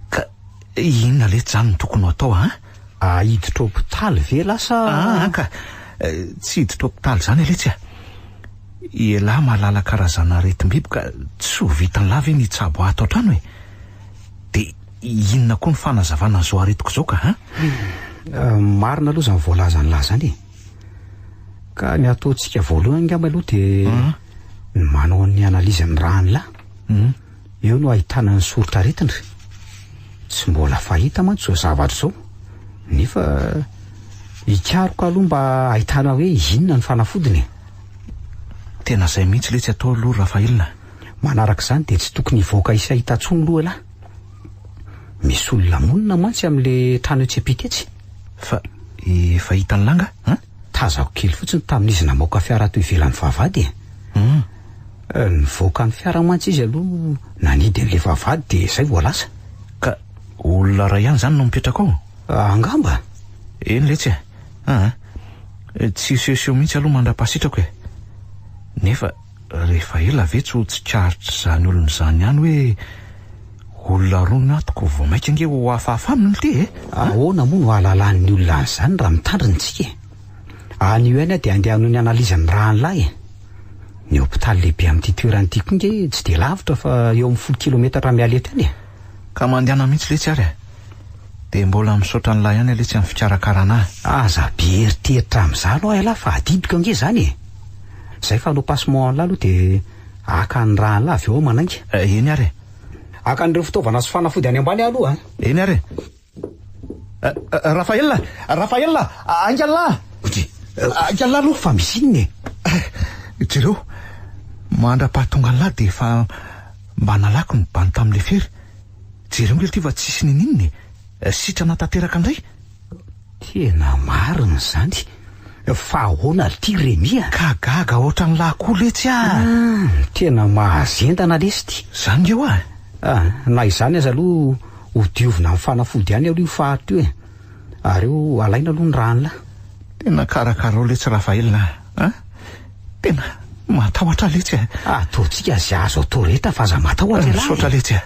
Ka inona letsy izany no tokony ho atao a? Hiditra hopitaly ve lasa? Ah ka, tsy hiditra hopitaly izany letsy a. Ialahy mahalala karazana aretim-biby ka tsy ho vitan'lah ve ny hitsabo ato an-trano e? Dia inona koa ny fanazavana an'izao aretiko izao ka, an? Marina aloha izany voalazan'lah izany e. Ka ny ataontsika voalohany angamba aloha dia ny manao ny analyse ny ràn'lah. Eo no ahitana ny soritr'aretina. Tsy mbola fahita mantsy izao zavatra izao. Nefa hikaroka aloha mba ahitana hoe inona ny fanafodiny e. Tena izay mihitsy letsy atao aloha Rafael a. Manaraka izany dia tsy tokony hivoaka isa hita intsony aloha elah. Misy olona monina mantsy amin'ilay trano etsy ampita etsy. Fa efa hitan'i Langa an? Tazako kely fotsiny tamin'izy namoaka fiara teo ivelan'ny vavahady e. Hum. Nivoaka ny fiara mantsy izy aloha nanidy an'ilay vavahady dia izay vao lasa. Ka olona iray ihany izany no mipetraka ao? Angamba. Eny letsy e. Aa. Tsy hisehoseho mihitsy aloha mandra-pahasitrako e. Nefa rehefa ela ve tsy ho tsikaritr'izany olona izany ihany hoe olona roa no ato ko vao mainka ange ho hafahafa aminy ity e? Ahoana moa no hahalalan'ny olona an'izany raha mitandrina isika e? Anio ihany aho dia handeha hanohy ny analyse ny ràn'lahy e! Ny hopitaly lehibe amin'ity toerana ity koa ange tsy dia lavitra fa eo amin'ny folo kilometatra miala eto ihany e! Ka mandehana mihitsy letsy ary e! Dia mbola misaotra an'lah ihany letsy amin'ny fikarakarana ahy. Aza be eritreritra amin'izany hoa ialahy fa adidiko ange izany e! Izay fa hanao passement an'lah aloha dia haka ny ràn'lah avy eo aho manainga. Eny ary e! Haka an'ireo fitaovana sy fanafody any ambany aho aloha an! Eny ary e! Raphaël! Raphaël! Haingana lah! Haingana lah aloha! Fa misy inona e? Jereo, mandra-pahatonga an'lah dia efa mba nalako ny bany tamin'ilay fery. Jereo nge ity fa tsisy ninininona e! Sitrana tanteraka indray! Tena marina izany! Fa ahoana ry ty Rémi a? Ka gaga ohatran'lah koa letsy a! Tena mahazendana lesy ity! Zany nge hoa e! Ah, na izany aza aloha ho diovina amin'ny fanafody ihany aloha io faritra io e! Ary eo alaina aloha ny ràn'lah. Tena karakarao letsy Raphaël a! An! Tena matahotra letsy e! Ataontsika ze azo atao rehetra fa aza matahotra ialahy e! Misaotra letsy e!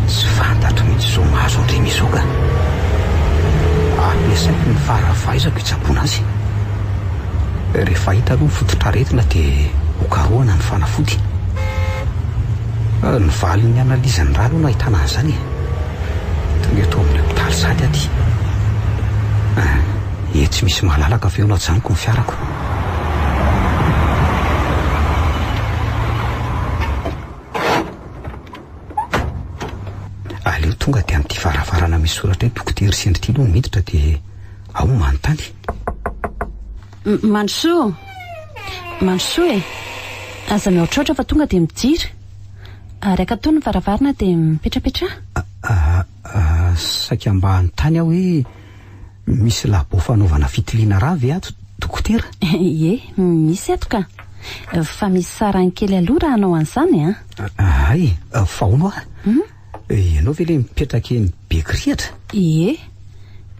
Tsy fantatro mihitsy izao mahazo an-dry Mizo ka. Ampiasaiko ny fara fahaizako hitsaboana azy. Rehefa hita aloha ny fototr'aretina dia hokarohana ny fanafody. Ny valin'ny analyse ny rà aloha no ahitana an'izany e. Tonga eto amin'ny hopitaly sady aho ty. Ah, etsy misy malalaka avy eo no ajanoko ny fiarako. Aleo tonga dia amin'ity varavarana misy soratra hoe dokotera sendra ity aloha miditra dia ao manontany. Mandrosoa! Mandrosoa e! Aza mihoatroatra fa tonga dia midira. Ary akatony ny varavarana dia mipetrapetraha. Saika mba hanontany aho hoe misy labo fanaovana fitiliana rà ve ato dokotera? Ie, misy ato ka. Fa misy sarany kely aloha raha hanao an'izany an! Hay, fa hono hoa, ianao ve ilay mipetraka eny Bekirihatra? Ie,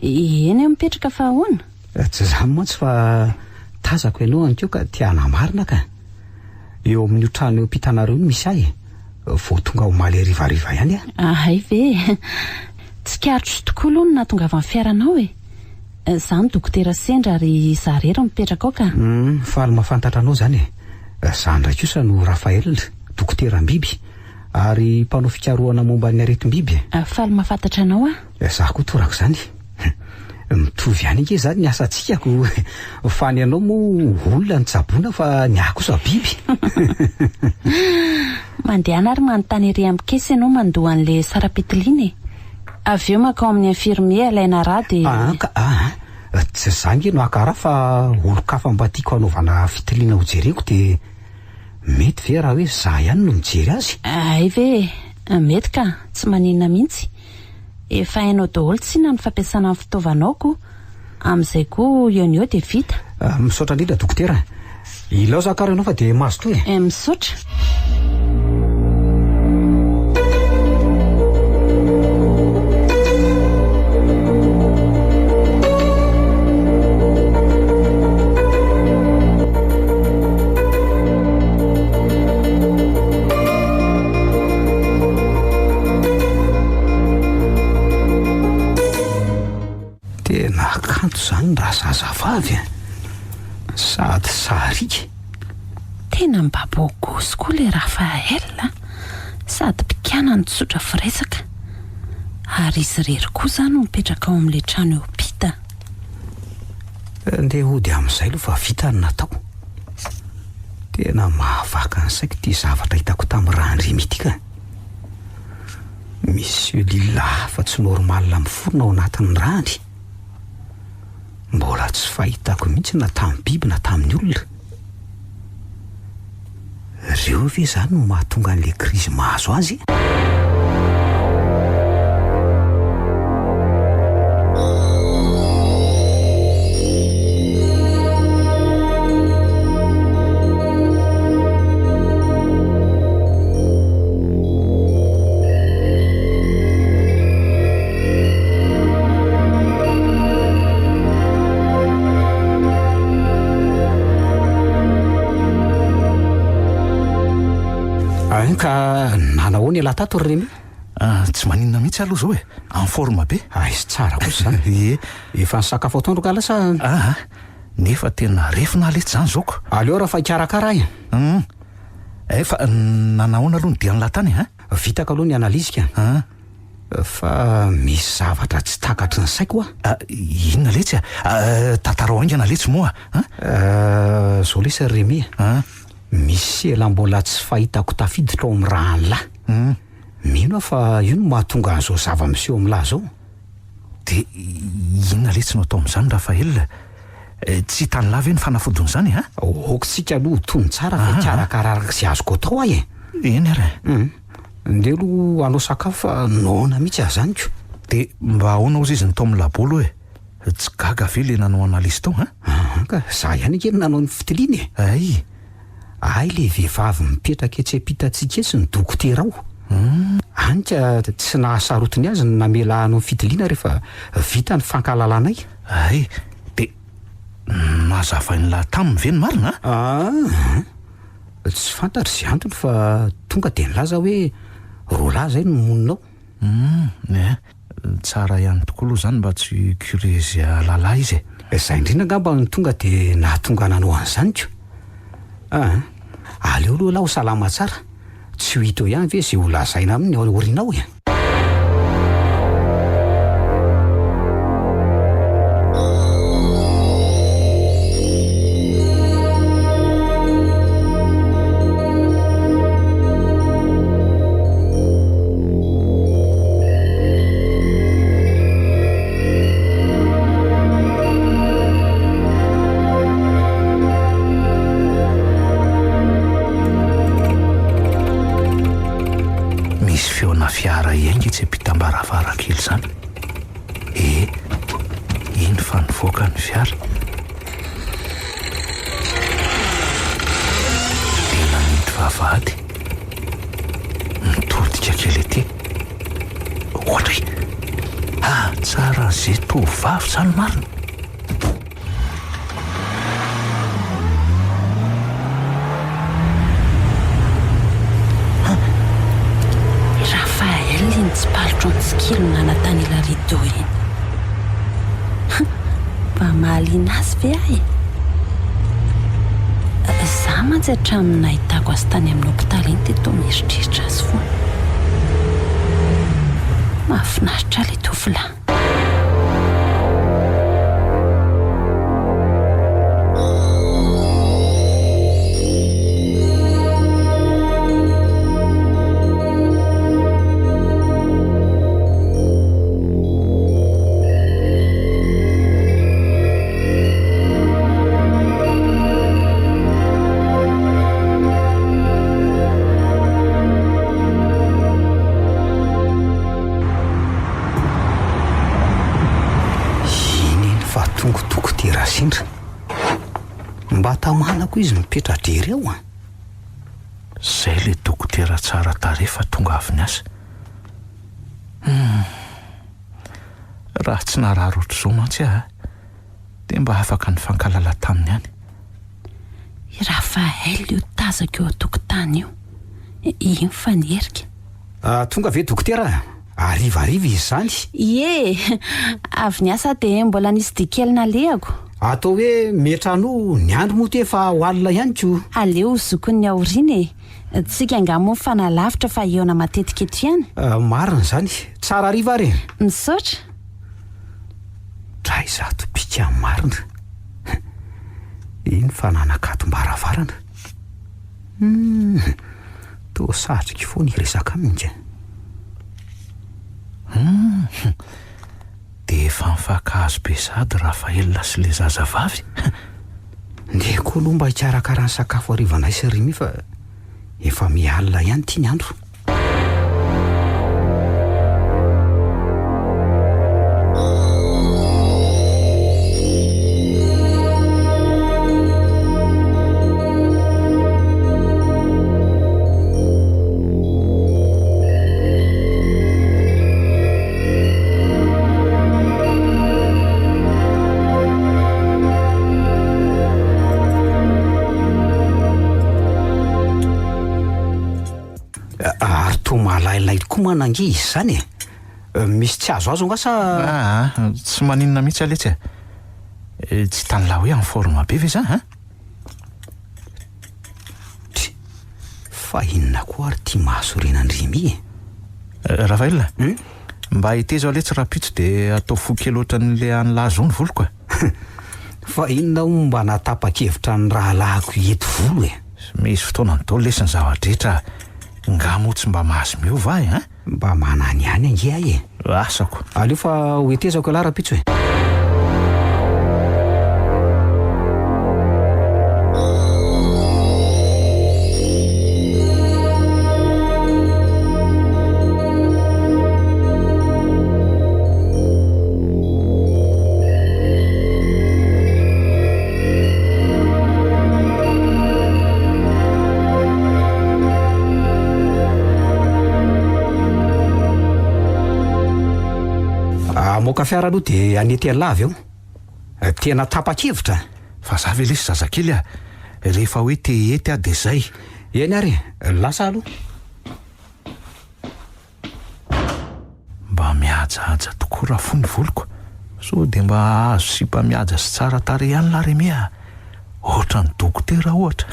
eny aho mipetraka fa ahoana? Tsy izany mantsy fa tazako ianao anikeo ka te hanamarina ka. Eo amin'io trano eo ampitanareo io no misy ahy e. Vao tonga omaly harivariva ihany aho. Hay ve e. Tsikaritro tokoa aloha ny nahatongavan'ny fiaranao e. Izaho no dokotera sendra ary izaho irery no mipetraka ao ka. Hum, faly mahafantatra anao izany e. Izaho indray kosa no Raphaël, dokoteram-biby ary mpanao fikarohana momba ny aretim-biby e. Faly mahafantatra anao aho. Izaho koa torak'izany. Mitovy ihany ange izany ny asantsika ko fa ny anao moa olona no tsaboina fa ny ahy kosa biby. Mandehana ary manontany ery amin'ny caisse ianao mandoa an'ilay saram-pitiliana e. Avy eo mankao amin'ny infirmier alaina rà dia. Aa ka aa, tsy za ange no haka rà fa olon-kafa mba tiako hanaovana fitiliana hojereko dia mety ve raha hoe za ihany no mijery azy? Hay ve e, mety ka, tsy maninona mihitsy. Efa hainao daholo tsinona ny fampiasana ny fitaovanao ko, amin'izay koa eo no eo dia vita. Misaotra indrindra dokotera. Ilaozako ary ianao fa dia mazotoa e. Misaotra. Tena kanto izany raha zazavavy a! Sady sariaka. Tena mba beau gosse koa le Raphaël a! Sady mpikana no tsotra firesaka. Ary izy irery koa izany no mipetraka ao amin'ilay trano eo ampita. Ndeha hody amin'izay aloha fa vita ny natao. Tena mahavaka ny saiko ity zavatra hitako tamin'i Randremy ity ka. Misy cellule hafa tsy normal miforona ao anatin'ny rany. Mbola tsy fahitako mihitsy na tamin'ny biby na tamin'ny olona. Reo ve zany no mahatonga an'le krizy mahazo azy? Ein ka nanahoana ialahy tato ry Rémi? Ah, tsy maninona mihitsy aloha izao e, en forme be. Aiza tsara kosa izany. Ie. Efa nisakafo atoandro nga lasa? Ah, ah, nefa tena refina aho letsy izany izao ko. Aleo raha fa hikarakara aho e. Hum. Eh, fa nanahoana aloha ny dian'lah tany e? Vitako aloha ny analyse ka. Ah. Fa misy zavatra tsy takatry ny saiko hoa. Ah, inona letsy a? Ah, tantarao haingana letsy moa a. Ah, zao lesy ry Rémi a. Ah. Misy ela mbola tsy fahitako tafiditra ao amin'ny rahan'lah. Hum. Mino aho fa io no mahatonga an'izao zava-miseho amin'lah zao. Dia inona letsy no atao amin'izany Raphaël? Tsy hitan'lah ve ny fanafodin'izany a? Aoka tsika aloha ho tony tsara fa hikarakara araka izay azoko atao aho e. Eny ary e. Hum. Ndeha aloha hanao sakafo fa noana mihitsy aho zany ko. Dia mba ahoana hozy izy ny tao amin'ny labo aloha e? Tsy gaga ve le nanao analyse tao an? Aa ka, za ihany ange no nanao ny fitiliana e. Hay! Hay le vehivavy mipetraka etsy ampitantsika etsy ny dokotera ao. Any ka tsy nahasarotiny azy ny namela hanao ny fitiliana rehefa vita ny fankahalalanay. Hay! Dia nazavain'lah taminy ve ny marina an? Aa! Tsy fantatro izay antony fa tonga dia nilaza hoe roalahy izay no monina ao. Humm, eh, tsara ihany tokoa aloha izany mba tsy curieuse hahalala izy e. Izay indrindra angamba no tonga dia nahatonga nanao an'izany ko. Ah, aleo aloha lahy ho salama tsara, tsy ho hita eo ihany ve izay ho lazaina aminy ao aoriana ao e. Misy feona fiara hiainga etsy ampitam-baravarankely izany. E, iny fa nivoaka ny fiara. Dia nanidy vavahady. Mitodika kely aty. Ohatry! Ah, tsara ze tovovavy izany marina. Raphaël iny tsipalotra an-tsikilo nanatany ila rideau iny. Mba mahaliana azy ve aho e? Za mantsy hatramin'ny nahitako azy tany amin'ny hopitaly iny dia toa mieritreritra azy foana. Mahafinaritra ilay tovolahy. Iny eny fa tongo dokotera sendra. Mba tamana koa izy mipetra-drery ao an. Zay le dokotera tsara tarehy fa tonga avy niasa. Hum. Raha tsy narary ohatr'izao mantsy aho dia mba afaka nifankahalala taminy ihany. I Raphaël io tazako eo an-tokotany io. Iny fa niherika. Tonga ve dokotera? Harivariva izy izany. Ie, avy niasa dia mbola nisy dia kely nalehako. Atao hoe miantrano ny andro moa ty efa ho alina ihany ko. Aleo ho zokin'ny aoriana e. Tsika angaha moa mifanalavitra fa hihaona matetika eto ihany. Marina izany. Tsara hariva ary e. Misaotra. Dray izato bika marina. Iny fa nanakatom-baravarana. Humm, toa satriko foana hiresaka aminy ka. Humm, dia efa nifankahazo be sahady Raphaël sy ilay zazavavy. Ndeha koa aloha mba hikarakara ny sakafo harivanay sy Remy fa. Efa miha-alina ihany ity ny andro. Ary toa malailay tokoa man ange izy izany e! Misy tsy azoazo angaha sa. Aa, tsy maninona mihitsy aletsy e! Tsy hitan'lah hoe en forme be ve za an? Try, fa inona koa ary ity mahasorena an-dry Remy e? Raphaël, mba hetezo aletsy rahampitso dia atao fohy kely ohatran'ilay an'lah zao ny voloko e! Fa inona hono mba nahatapa-kevitra ny rahalahiko hety volo e? Misy fotoanany daholo lesy ny zava-drehetra a! Nga moa tsy mba mahazo miova ahy an? Mba manany ihany ange ahy e! Asako. Aleo fa ho hetezako ialahy rahampitso e! Hamoaka fiara aloha dia hanety an'lah avy eo. Tena tapa-kevitra. Fa za ve lesy zazakely a! Rehefa hoe te hety aho dia zay. Eny ary e, lasa aloha. Mba mihajahaja tokoa raha ny voloko. Sao dia mba hahazo sipa mihaja sy tsara tarehy ihany lahy Remy a! Ohatran'ny dokotera ohatra.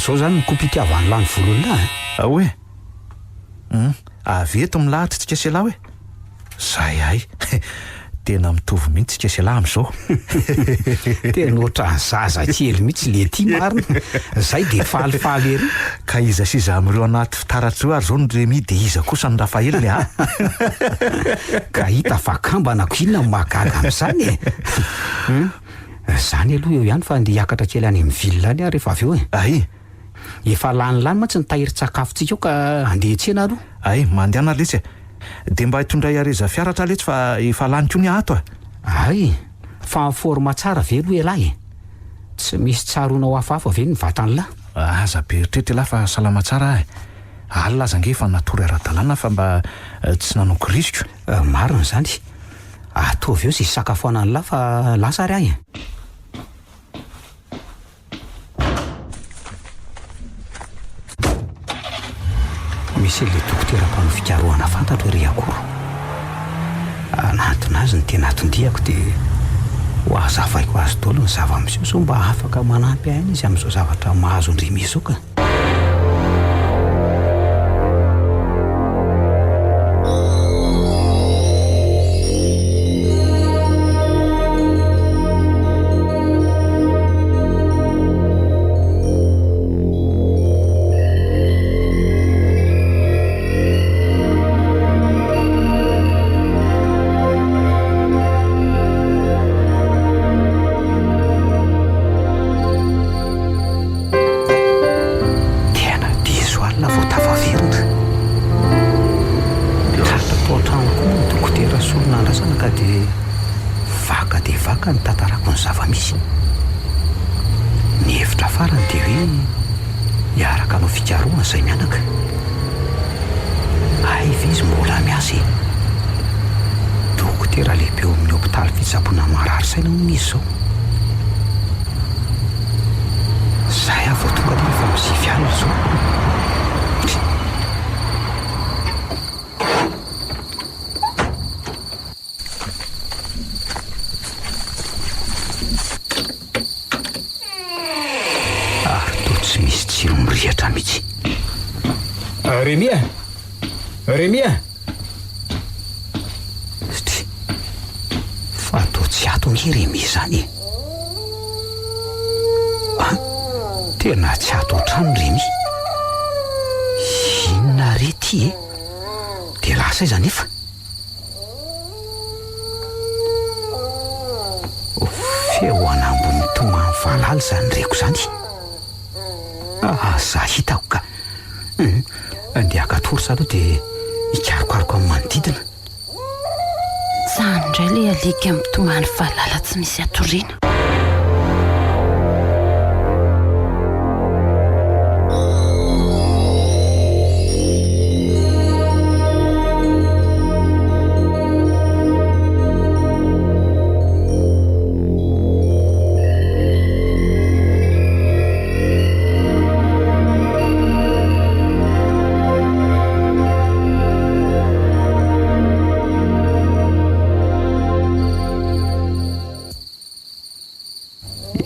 Zao zany ny kopitiavan'ny lany volon'lah eh. Ah oe? Hum, avy eto milahatra tsika sy elah oe? Zay hay, tena mitovy mihitsy tsika sy elah amizao. Tena ohatran'ny zaza kely mihitsy letia marina, zay de falifaly ery. Ka iza sy iza amin'ireo anaty fitaratra ireo ary zao no Remy de iza kosa no Raphaël a? Ka hita fa kambana ko inona no mahagaga amin'izany e? Hum, zany aloha eo ihany fa andeha hiakatra kely any amin'ny ville any aho rehefa avy eo e. Ay! Efa lany lany mantsy ny tahirin-tsakafontsika ao ka andeha hiantsena aloha. Ay, mandehana letsy e! Dia mba itondray hareza fiaratra letsy fa efa lany koa ny ato a! Ay, fa en forme tsara ve aloha ialahy e? Tsy misy tsaroanao hafahafa ve ny vatan'lah? Aza be eritreritra ialahy fa salama tsara aho e! Alina aza ange efa natory ara-dalàna fa mba tsy nanao kiriziko. Marina izany. Ataovy eo izay hisakafoanan'lah fa lasa ary aho e! Misy an'ilay dokotera mpanao fikarohana fantatro ery Akoro. Hanantona azy ny tena anton-diako dia ho hazavaiko azy daholo ny zava-miseho sao mba afaka manampy ahy ihany izy amin'izao zavatra mahazo an-dry Remy izao ka. Tena diso alina vao tafaverina. Tratra tao an-trano koa moa ny dokotera Solonandrasana ka dia vaka dia vaka ny tantarako ny zava-misy. Ny hevitra farany dia hoe hiaraka hanao fikarohana izay mianaka. Hay ve izy mbola miasa e? Dokotera lehibe ao amin'ny hopitaly fitsaboana marary saina hono izy izao. Zay aho vao tonga aloha efa amin'ny sivy alina izao. Ary toa tsy misy jiro mirehitra. taitra mihitsy. Rémi a! Rémi a! Satria fa toa tsy ato ange Rémi izany e! An! Tena tsy ato an-trano Rémi. Inona re ity e? Dia lasa aiza anefa? Feo an'ambo mitomany valala izany reko izany. Aza hitako ka. Andeha haka torsa aloha dia hikarokaroka amin'ny manodidina. Izany indray ilay alika mitomany valala tsy misy hatoriana.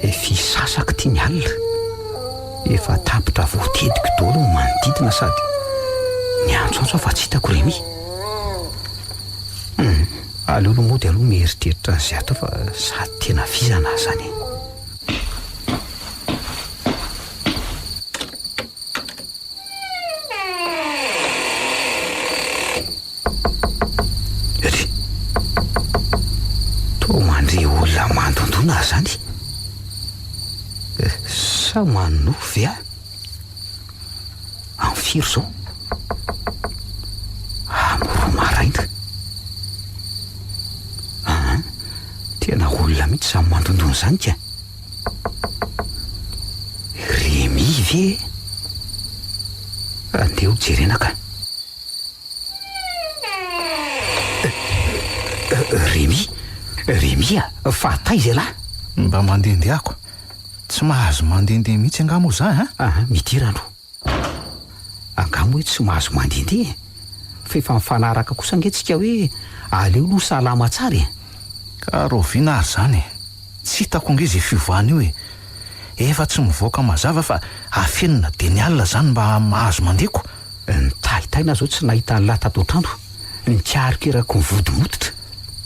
Efa isasaky ity ny alina. Efa tapitra voatediko daholo ny manodidina sady niantsoantso aho fa tsy hitako Rémi. Hum, aleo aloha mody aloha mieritreritra an'izay atao fa sady tena vizana aho izany e. Ry! Toa mandre olona mandondona aho izany. Sa manonofy ve aho? Amin'ny firy izao? Amin'ny roa maraina. Aa, tena olona mihitsy izany mandondona izany ka. Rémi ve e? Andeha ho jerena ka. Rémi, Rémi a, fa taiza ialahy? Mba mandehandeha ako. Tsy mahazo mandehandeha mihitsy angaha moa za a? Aha, midira aloha. Angaha moa hoe tsy mahazo mandehandeha e? Fa efa nifanaraka kosa ange tsika hoe aleo aloha salama tsara e! Ka rahoviana ary izany e? Tsy hitako ange izay fiovana io e! Efa tsy mivoaka mazava fa afenina dia ny alina izany mba mahazo mandeha ko! Nitahitaina aho izao tsy nahita an'lah tato an-trano, nikarikirako ny vody mototra.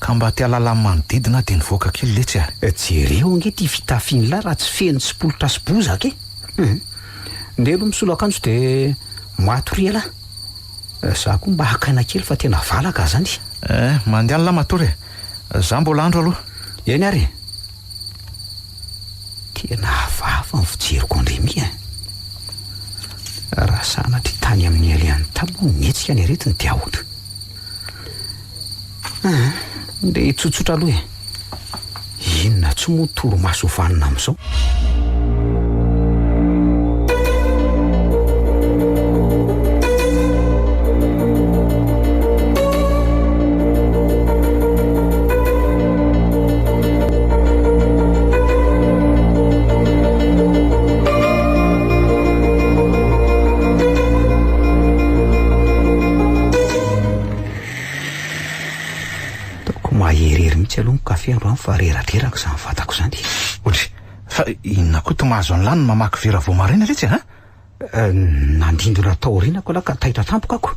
Ka mba te hahalala ny manodidina aho dia nivoaka kely letsy a! Jereo ange ity fitafian'lah raha tsy feno tsipolitra sy bozaka e! Hum! Ndeha aloha misolo akanjo dia matoria elah! Za koa mba haka aina kely fa tena valaka zany. Eh, mandeha lah matory e! Za mbola andro aloha. Eny ary e! Tena hafahafa ny fijeriko an-dRemy a! Raha sanatria tany amin'ny alehany tany moa no nihetsika ny aretiny dia ahoana? Ah, ndeha hitsotsotra aloha e! Inona tsy moa torimaso ho vanona amin'izao? Ataoko maherihery mihitsy aloha ny kafe androany fa reradreraka izany vatako izany. Ory, fa inona koa to mahazo an'lah ny mamaky vera vao maraina letsy a? Nandindona tao aorianako lah ka taitra tampoka ako.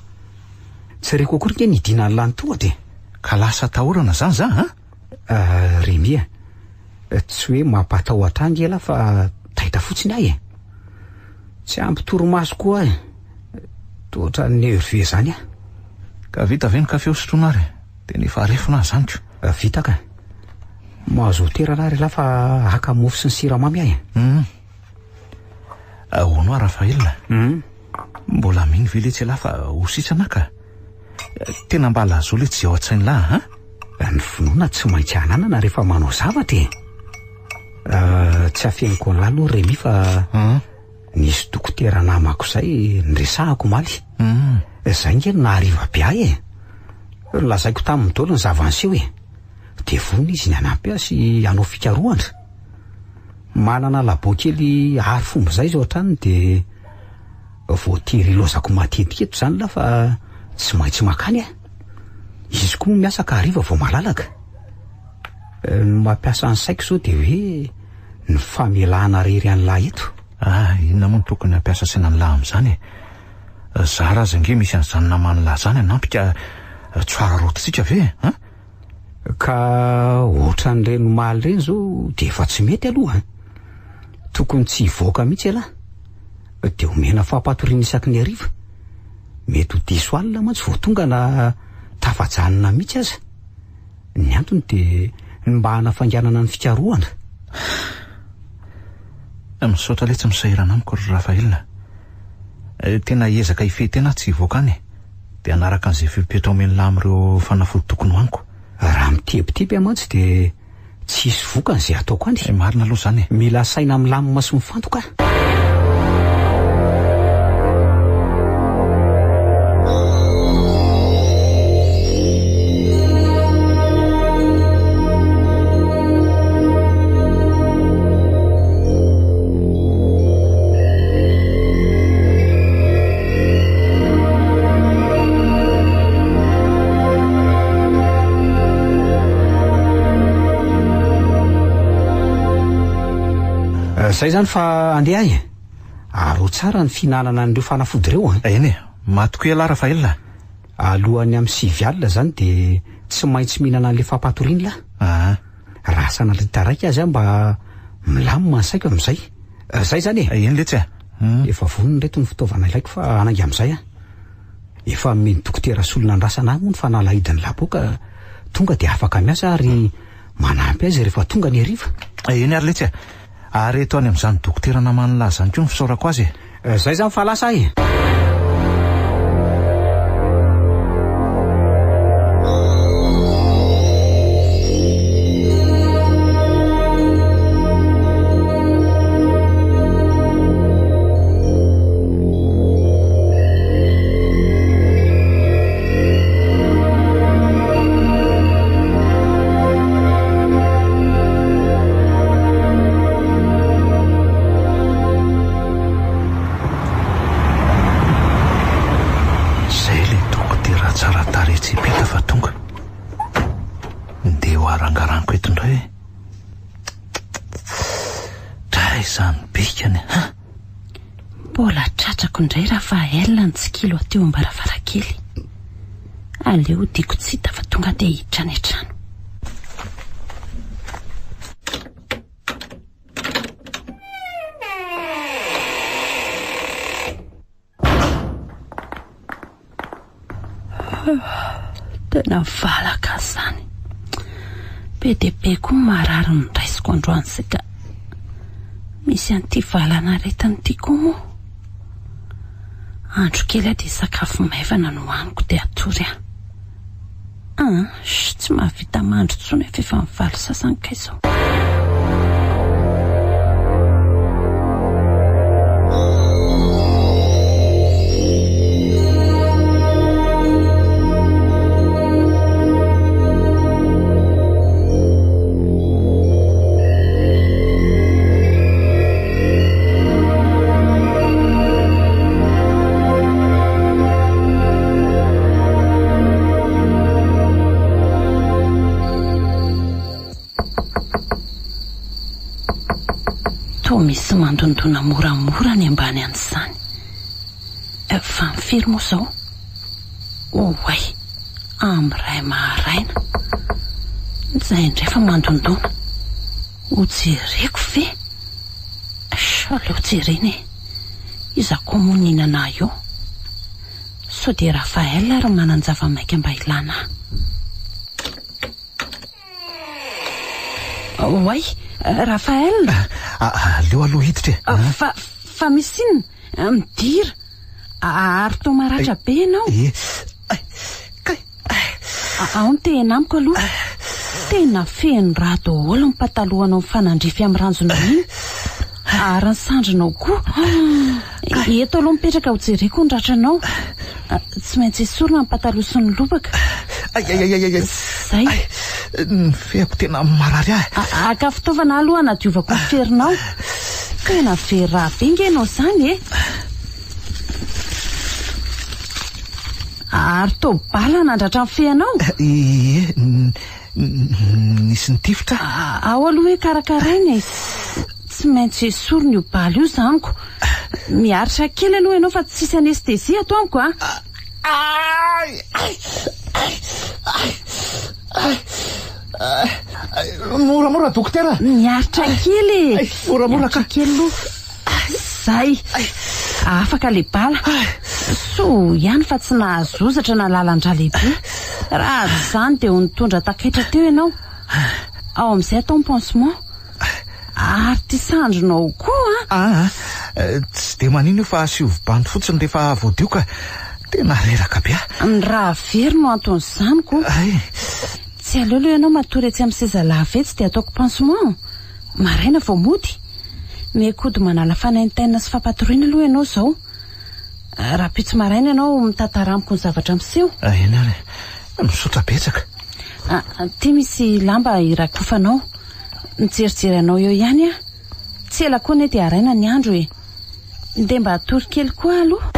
Tsy reko akory nge nidinan'lah ny tohatra e. Ka lasa atahorana zany za a? Rémi a, tsy hoe mampatahotra ahy nge lah fa taitra fotsiny aho e. Tsy ampy torimaso koa aho e. Toa ohatran'ny nerveux zany aho. Ka vita ve ny kafe hosotroina ary? Tena efa harefina aho zany ko. Vita ka. Mahazo toerana ary lah fa haka mofo sy ny siramamy aho e. Hum. Ahoana hoa Raphaël? Hum. Mbola mino ve letsy ialahy fa ho sitrana ka? Tena mba lazao letsy izay ao an-tsain'lah an? Ny finoana tsy maintsy ananana rehefa manao zavatra e. Tsy afeniko an'lah aloha Rémi fa nisy dokotera namako izay niresahako omaly. Izay nge no nahariva be ahy e. Nolazaiko taminy daholo ny zava-niseho e. Dia vonona izy ny hanampy ahy sy hanao fikarohana. Manana labo kely ary fomba izay izy ao an-tranony dia voatery ilaozako matetika eto izany lah fa tsy maintsy makany aho. Izy koa moa miasa ka hariva vao malalaka. Ny mampiasa ny saiko izao dia hoe ny famelana irery an'lah eto. Ah, inona moa no tokony hampiasa saina an'lah amin'izany e? Zara aza ange misy an'izany naman'lah izany hanampy ka tsy ho araraotintsika ve e? An? Ka ohatran'ireny omaly ireny izao dia efa tsy mety aloha an! Tokony tsy hivoaka mihitsy ialahy. Dia omena fampatoriana isaky ny hariva. Mety ho diso alina mantsy vao tonga na tafajanona mihitsy aza. Ny antony dia ny mba hanafainganana ny fikarohana. Misaotra letsy misahirana amiko ry Raphaël a. Tena hiezaka hifehy tena aho tsy hivoaka any e. Dia hanaraka an'izay fepetra omen'lah amin'ireo fanafody tokony hohaniko. Raha mitebiteby aho mantsy dia tsy hisy vokany izay ataoko any. Marina aloha izany e. Mila saina milamina sy mifantoka aho. Zay zany fa andeha ahy e. Aro tsara ny fihinanana an'ireo fanafody ireo an. Eny e, matokia ialahy Rafael a. Alohan'ny amin'ny 9 alina zany dia tsy maintsy mihinana an'ilay fampatoriana lah. Aa. Raha sanatria taraiky aza aho mba milamina ny saiko amin'izay. Zay zany e. Eny letsy a. Efa vonona ireto ny fitaovana ilaiko fa hanainga amin'izay aho. Efa nomen'ny dokotera solon'andrasana ahy moa ny fanalahidin'ny labo ka tonga dia afaka miasa ary manampy azy rehefa tonga ny hariva. Eny ary letsy a. Ary eto any amin'izany dokotera naman'lah izany koa ny fisaorako azy e. Zay zany fa lasa aho e. Zay le dokotera tsara tarehy tsy hita fa tonga. Ndeha ho arangaraniko eto indray e. Dray izany bikany ha! Mbola tratrako indray Raphaël ny tsikilo aty eo am-baravarankely. Aleo hodiako tsy hita fa tonga dia hiditra any an-trano. Tena valaka izany. Be dia be koa ny marary noraisiko androany saika misy an'ity valan'aretina ity koa moa. Andro kely aho dia sakafo maivana no hohaniko dia hatory aho. An, tsy mahavita mandry intsony aho fa efa mivalo sasany kay izao. Toa misy mandondona moramora any ambany any izany. Fa ny firy moa izao? Oay, amin'ny iray maraina. Izay indray fa mandondona. Ho jereko ve? Sh, aleo jerena e. Iza koa moa nihinana ahy eo? Sao dia Raphaël ary manan-java-maika mba ilana ahy. Oay, Raphaël! Aleo aloha hiditra e. Fa, fa misy inona? Midira. Ary toa maratra be ianao. Ie. Kay. Ao ny tehina amiko aloha. Tena feno rà daholo ny patalohanao mifanandrify amin'ny ranjonao iny. Ary ny sandrinao koa. Eto aloha mipetraka ho jereko ny ratranao. Tsy maintsy esorina ny pataloha sy ny lobaka. Zay. Ny fehako tena marary ahy. Haka fitaovana aloha hanadiovako ny ferinao. Tena very rà be nge ianao izany e. Ary toa bala nandratra ny feanao? Ie, nisy nitifitra. Ao aloha hoe karakaraina e. Tsy maintsy esorina io bala io izany ko. Miaritra kely aloha ianao fa tsisy anesthésie ato amiko a. Ay! Ay! Ay! Ay! Ay! Moramora dokotera. Miaritra kely e. Moramora ka. Miaritra kely aloha. Zay. Afaka le bala. Soa ihany fa tsy nahazo hozatra na lalan-drà lehibe. Raha tsy izany dia ho nitondra takaitra teo ianao. Ao amin'izay atao ny pansement. Ary ity sandrinao koa an! Aa, tsy dia maninona io fa asio bandy fotsiny rehefa voadio ka. Tena reraka be aho. Ny rà very no anton'izany ko. Hay. Tsy aleo aloha ianao matory etsy amin'ny seza lava etsy dia ataoko pansement. Maraina vao mody. Mihaikody manala fanaintainana sy fampatoriana aloha ianao izao. Rahampitso maraina ianao mitantara amiko ny zavatra miseho. Eny ary e. Misaotra betsaka. Ity misy lamba irakofanao. Mijerijery anao eo ihany aho. Tsy ela koa anie dia haraina ny andro e. Ndeha mba hatory kely koa aloha.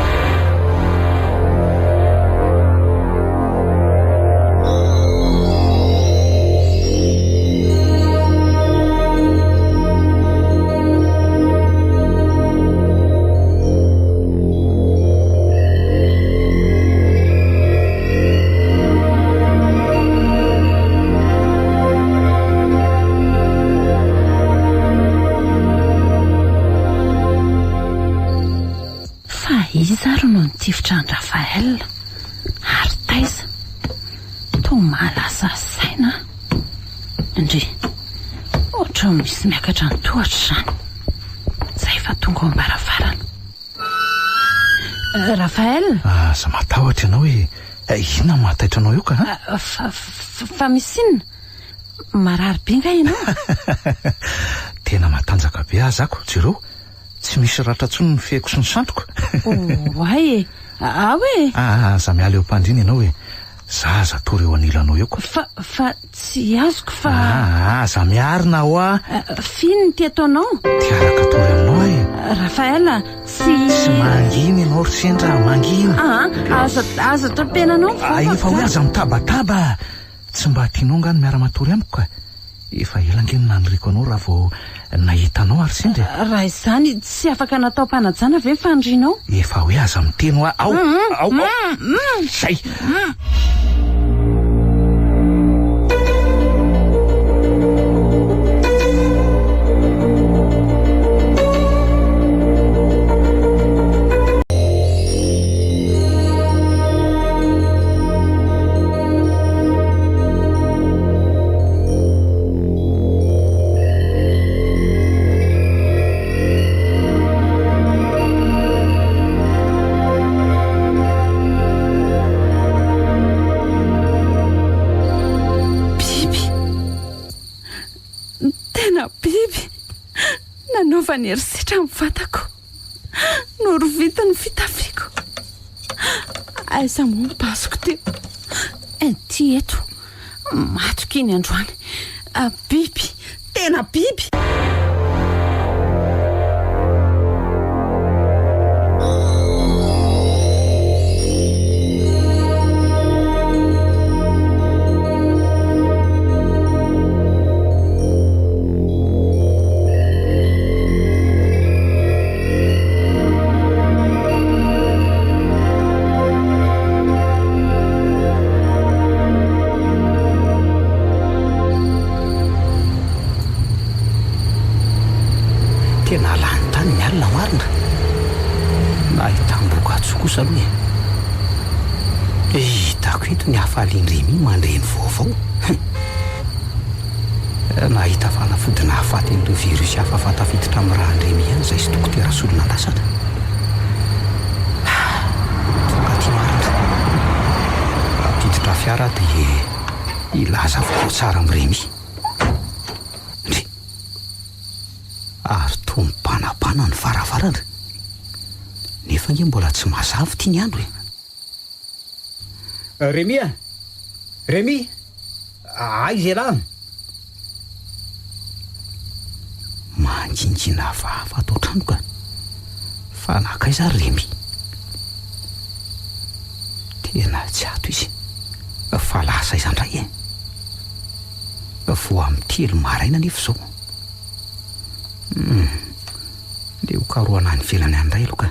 Fa iza ary no nitifitra an'i Raphaël? Ary taiza? Toa mahalasa saina an! Ndry, ohatran'ny misy miakatra ny tohatra izany. Izay efa tonga ao am-baravarana. Raphaël? Aza matahotra ianao e! Inona no mahataitra anao eo ka? Fa, fa misy inona? Marary be nga ianao? Tena matanjaka be aza ako, jereo. Tsy misy ratra intsony ny fehiko sy ny sandriko. Oay e! Ao e! Ah, aza miala eo am-pandriana ianao e! Za aza atory eo anilanao eo ko. Fa, fa tsy azoko fa. Ah, aza miarina hoa! F'inona ity ataonao? Te hiaraka hatory aminao aho e! Raphaël, tsy. Tsy mangina ianao ry sendra, mangina! Ah, aza, aza tapenanao ny vavako. Efa hoe aza mitabataba! Tsy mba tianao angaha ny miara-matory amiko ka? Efa ela ange no naniriako anao raha vao nahita anao ary sendra e! Raha izany, tsy afaka natao am-panajana ve ny fanirianao? Efa hoe aza miteny hoa ao! Ao! Ao! Zay! Biby. Tena biby. Nanaovany herisetra ny vatako. Norovitiny ny fitafiako. Aiza moa ny basiko teo? Ity eto. Matoky iny androany. Biby! Tena biby! Tena lany tany ny alina marina. Nahitam-bokatsoa kosa aloha e. Hitako eto ny hafalian'i Rémi mandre ny vaovao. Nahita fanafody nahafaty an'ireo virus hafahafa tafiditra amin'ny rà an-dRemy ihany izahay sy Dokotera Solonandrasana. Tonga aty marina. Hampiditra fiara aho dia hilaza vaovao tsara amin'i Remy. Ndry! Ary toa mibanabana ny varavarana. Nefa ange mbola tsy mazava ity ny andro e! Remy a! Remy! Aiza ialahy? Mangingina hafahafa ato an-trano ka! Fa nankaiza ary Remy? Tena tsy ato izy fa lasa aiza indray e? Vao amin'ny telo maraina anefa izao. Hum. Ndeha ho karohana any ivelany any indray aloha ka.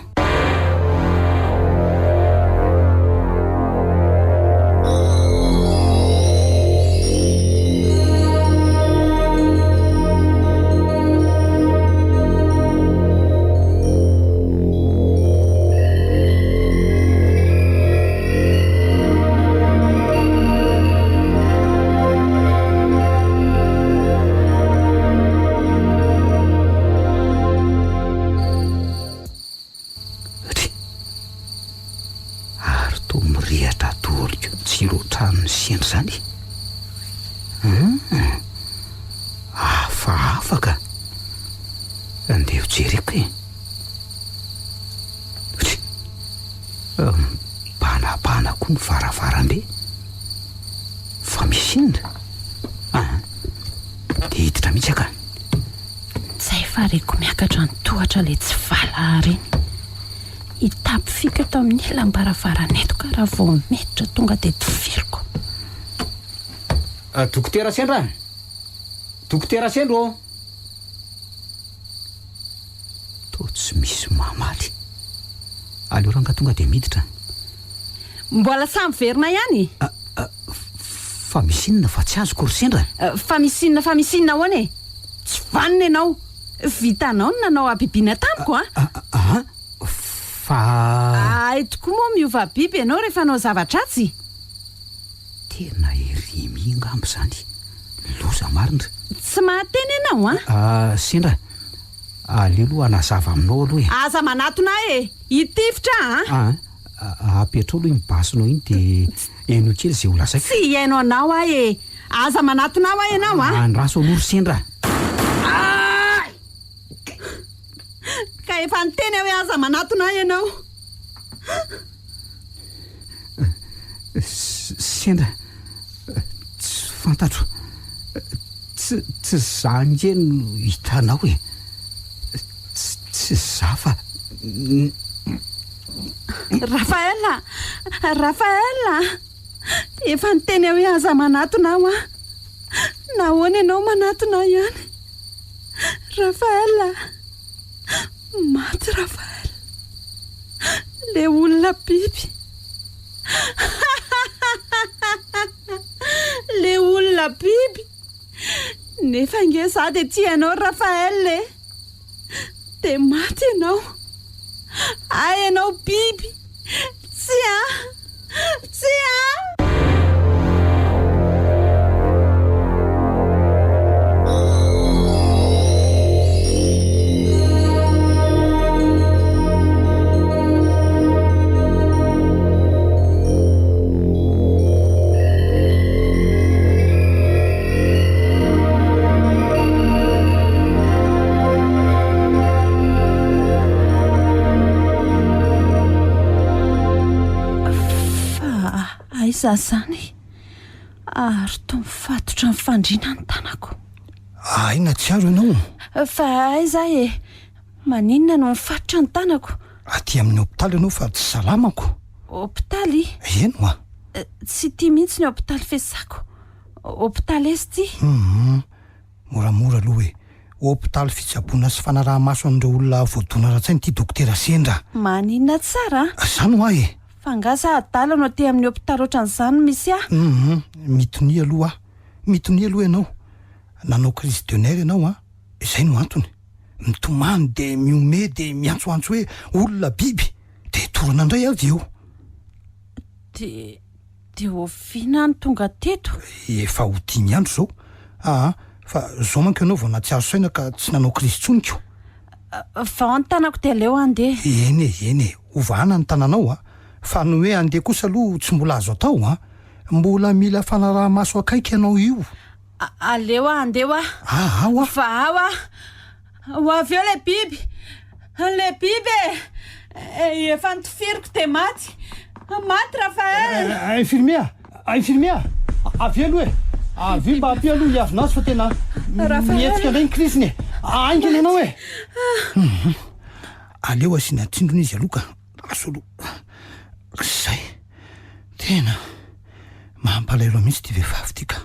Ry! Ary toa mirehatra daholo koa ny jiro ohatran'ny sendra izany e! Hum! Hafahafa ka! Andeha ho jereko e! Ry! Mibanabana koa ny varavarambe. Fa misy inona? Aa! Dia hiditra mihitsy aho ka! Tsy hay fa reko miakatra ny tohatra ilay tsy valahara iny. Hitapy fika eto amin'ny ilam-baravarana eto ka raha vao miditra tonga dia tifiriko. Dokotera Sendra a! Dokotera Sendra ô! Toa tsy misy mamaly. Aleo rangahy tonga dia miditra. Mbola samy verina ihany? Fa misy inona fa tsy azoko ry Sendra? Fa misy inona fa misy inona ahoana e? Tsy vanona ianao. Vitanao ny nanao habibiana tamiko an! An? Fa. Hay tokoa moa miova biby ianao rehefa hanao zava-dratsy. Tena ery mi angamba izany. Loza marina. Tsy mahateny ianao an! Sendra, aleo aloha hanazava aminao aloha e. Aza manatona ahy e! Hitifitra aho an! An, apetrao aloha iny basinao iny dia henoy kely izay ho lazaiko. Tsy hihaino anao aho e! Aza manatona ahy ianao an! Andraso aloha ry Sendra. Ay! Ka efa niteny aho hoe aza manatona ahy ianao. Sendra, tsy fantatro. Tsy, tsy za ange no hitanao e. Tsy, tsy za fa. Raphaël a! Raphaël a! Efa niteny aho hoe aza manatona aho an! Nahoana ianao manatona ahy ihany? Raphaël a! Maty Raphaël. Le olona biby. Le olona biby. Nefa ange za dia tia anao Raphaël e. Dia maty ianao. Hay ianao biby. Tsia. Tsia. Fa aiza izany? Ary toa mifatotra amin'ny fandriana ny tanako. Aina tsy aro ianao? Fa aiza aho e? Maninona no mifatotra ny tanako? Aty amin'ny hopitaly ianao fa tsy salamako. Hopitaly? Eny oa. Tsy ity mihitsy ny hopitaly fiasako. Hopitaly aiza ity? Hum, moramora aloha e. Hopitaly fitsaboana sy fanaraha-maso an'ireo olona voadona ara-tsaina ity dokotera sendra. Maninona tsara a? Izany hoa e. Fa angaha za adala no aty amin'ny hopitaly ohatran'izany no misy ahy? Hum, mitonia aloha aho. Mitonia aloha ianao. Nanao crise de nerf ianao an. Izay no antony. Mitomany dia mihomehy dia miantsoantso hoe olona biby. Dia torana indray avy eo. Dia dia oviana no tonga teto? Efa ho dimy andro izao. Aa, fa izao manko ianao vao nahatsiaro saina ka tsy nanao crise intsony ko. Vao ny tanako dia aleo handeha. Eny e, eny e, hovahana ny tananao a! Fa ny hoe handeha kosa aloha tsy mbola azo atao a! Mbola mila fanaraha-maso akaiky ianao io. Aleo aho handeha hoa. Aa hoa. Vahao aho. Ho avy eo ilay biby. Ilay biby e! Efa notifiriko dia maty. Maty Raphaël! Infirmier! Infirmier! Avia aloha e! Avia mba ampio aloha hiavona azy fa tena mihetsika indray ny crise-ny e! Haingana ianao e! Aleo asiana tsindrona izy aloha ka. Aso aloha. Izay. Tena mampalahelo mihitsy ity vehivavy ity ka.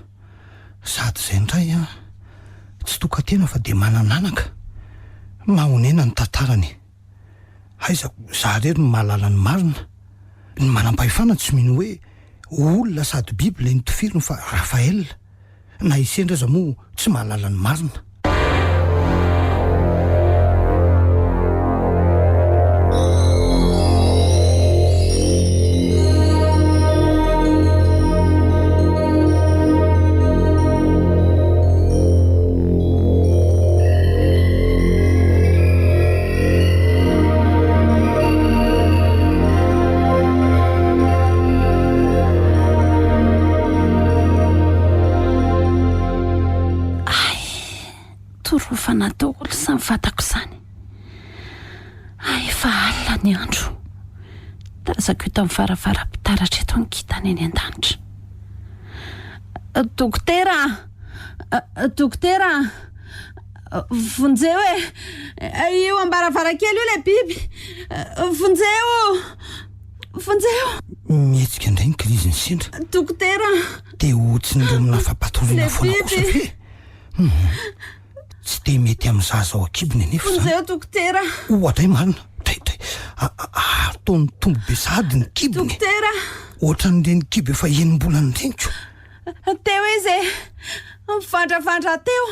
Sady izay indray an, tsy tokan-tena fa dia manana anaka. Mahonena ny tantarany e. Aiza za rery no mahalala ny marina. Ny manampahefana tsy mino hoe olona sady biby ilay notifiriny fa Raphaël. Na i Sendra aza moa tsy mahalala ny marina. Hay, torofana daholo izany vatako izany. Hay, efa alina ny andro. Tazako eto amin'ny varavaram-pitaratra eto ny kintana eny an-danitra. Dokotera a! Dokotera a! Vonjeo e! Io am-baravarankely io ilay biby! Vonjeo! Vonjeo! Mihetsika indray ny krizin'i Sendra. Dokotera a! Dia ho tsindromina fampatoriana foana kosa ve? Hum. Tsy dia mety amin'ny zaza ao an-kibony anefa izany. Vonjeo dokotera. Oadray marina. Dray dray. Ary toa mitombo be sahady ny kibony. Dokotera. Ohatran'ireny kibo efa enim-bolana ireny ko. Teo izy e. Mivandravandra teo.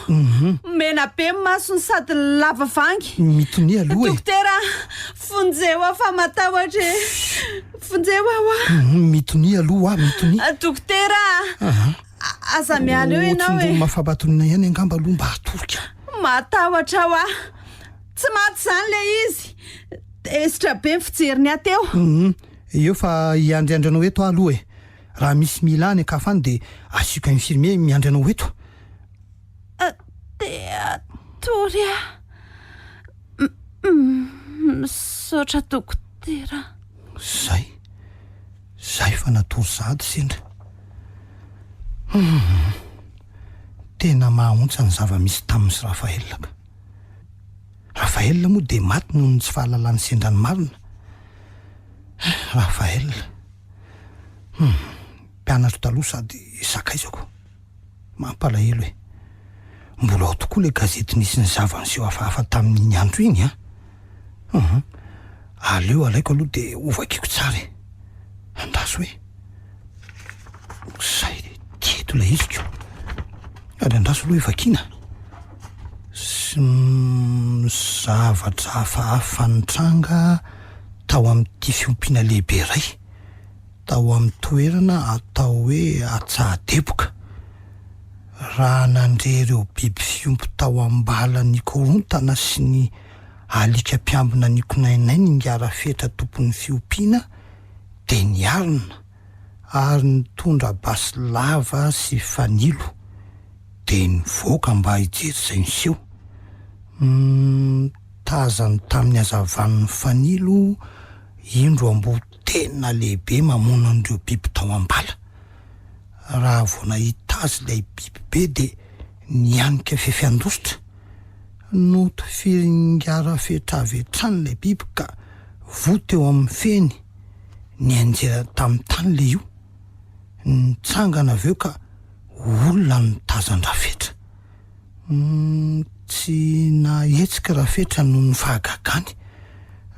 Mena be ny masony sady lava vangy. Mitonia aloha e. Dokotera, vonjeo aho fa matahotra e. Vonjeo aho a. Mitonia aloha, mitonia. Dokotera. Aza miala eo ianao e. Ohatry ny mafabatoniana ihany angamba aloha mba hatorika. Matahotra aho ah. Tsy maty izany ilay izy. Tezitra be ny fijeriny ahy teo. Hum, eo fa hiandriandry anao eto aho aloha e. Raha misy mila any an-kafa any dia asiako infirmier miandry anao eto. Te hatory aho. Misaotra dokotera. Zay. Zay fa natory sahady sendra. Humm. Tena mahaontsa ny zava-misy taminy sy Raphaël ka. Raphaël moa dia maty noho ny tsy fahalalany sendra ny marina. Raphaël. Humm. Mpianatro taloha sady sakaizako. Mampalahelo e. Mbola ao tokoa ilay gazety nisy ny zava-niseho hafahafa tamin'iny andro iny an! Hum. Aleo alaiko aloha dia hovakiako tsara e. Andraso e. Zay ty eto ilay izy ko. Ary andraso aloha hovakiana. Sy zavatra hafahafa nitranga tao amin'ity fiompiana lehibe iray. tao amin'ny toerana atao hoe Atsahadeboka, raha nandre ireo biby fiompy tao am-bala nikorontana sy ny alika mpiambina nikonainaina ingahy Rafetra tompon'ny fiompiana dia niarina ary nitondra basy lava sy fanilo dia nivoaka mba hijery izay niseho. Tazany tamin'ny hazavan'ny fanilo indro amboa tena lehibe mamono an'ireo biby tao am-bala. Raha vao nahita azy ilay biby be dia nianika fefy handositra. Notifirin'ingahy Rafetra avy hatrany ilay biby ka voa teo amin'ny feny, nianjera tamin'ny tany ilay io. Nitsangana avy eo ka olona no tazan-dRafetra. Tsy nahetsika Rafetra noho ny fahagagany.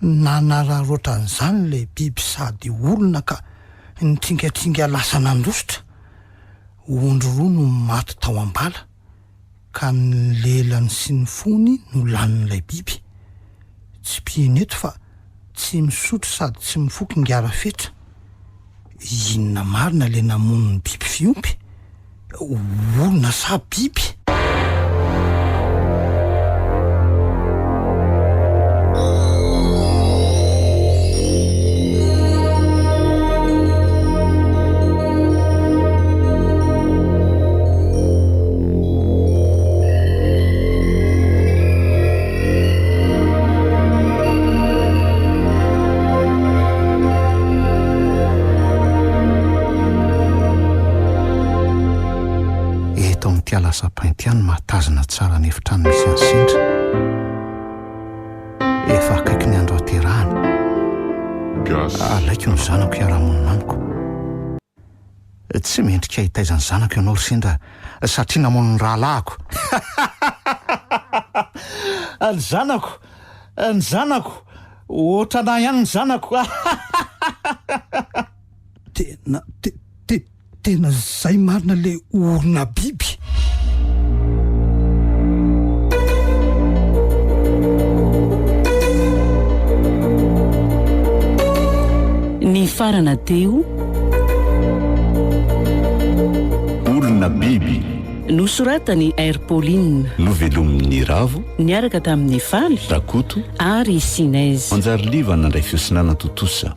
Nanararaotra an'izany ilay biby sady olona ka nitringatringa lasa nandositra. Ondry roa no maty tao am-bala, ka ny lelany sy ny fony no lanin'ilay biby. Tsipihina eto fa tsy misotro sady tsy mifoka ingahy Rafetra. Inona marina ilay namono ny biby fiompy? Olona sa biby? Eto amin'ity alasapainty ihany mahatazona tsara ny efitrano misy an'i Sindra. Efa akaiky ny andro haterahany. Alaiko ny zanako hiara-monina amiko. Tsy mendrika hitaiza ny zanako ianao ry Sendra satria namono ny rahalahiko. Ny zanako! Ny zanako! Ohatranà ihany ny zanako! Tena, te, te, tena zay marina le orona biby. Nifarana teo. Olona biby. Nosoratan'i R. Pauline. Novelomin'i Ravo. Niaraka tamin'i Faly. Rakoto. Ary i Sinez. Manjary Liva nandray feo sy nanatontosa.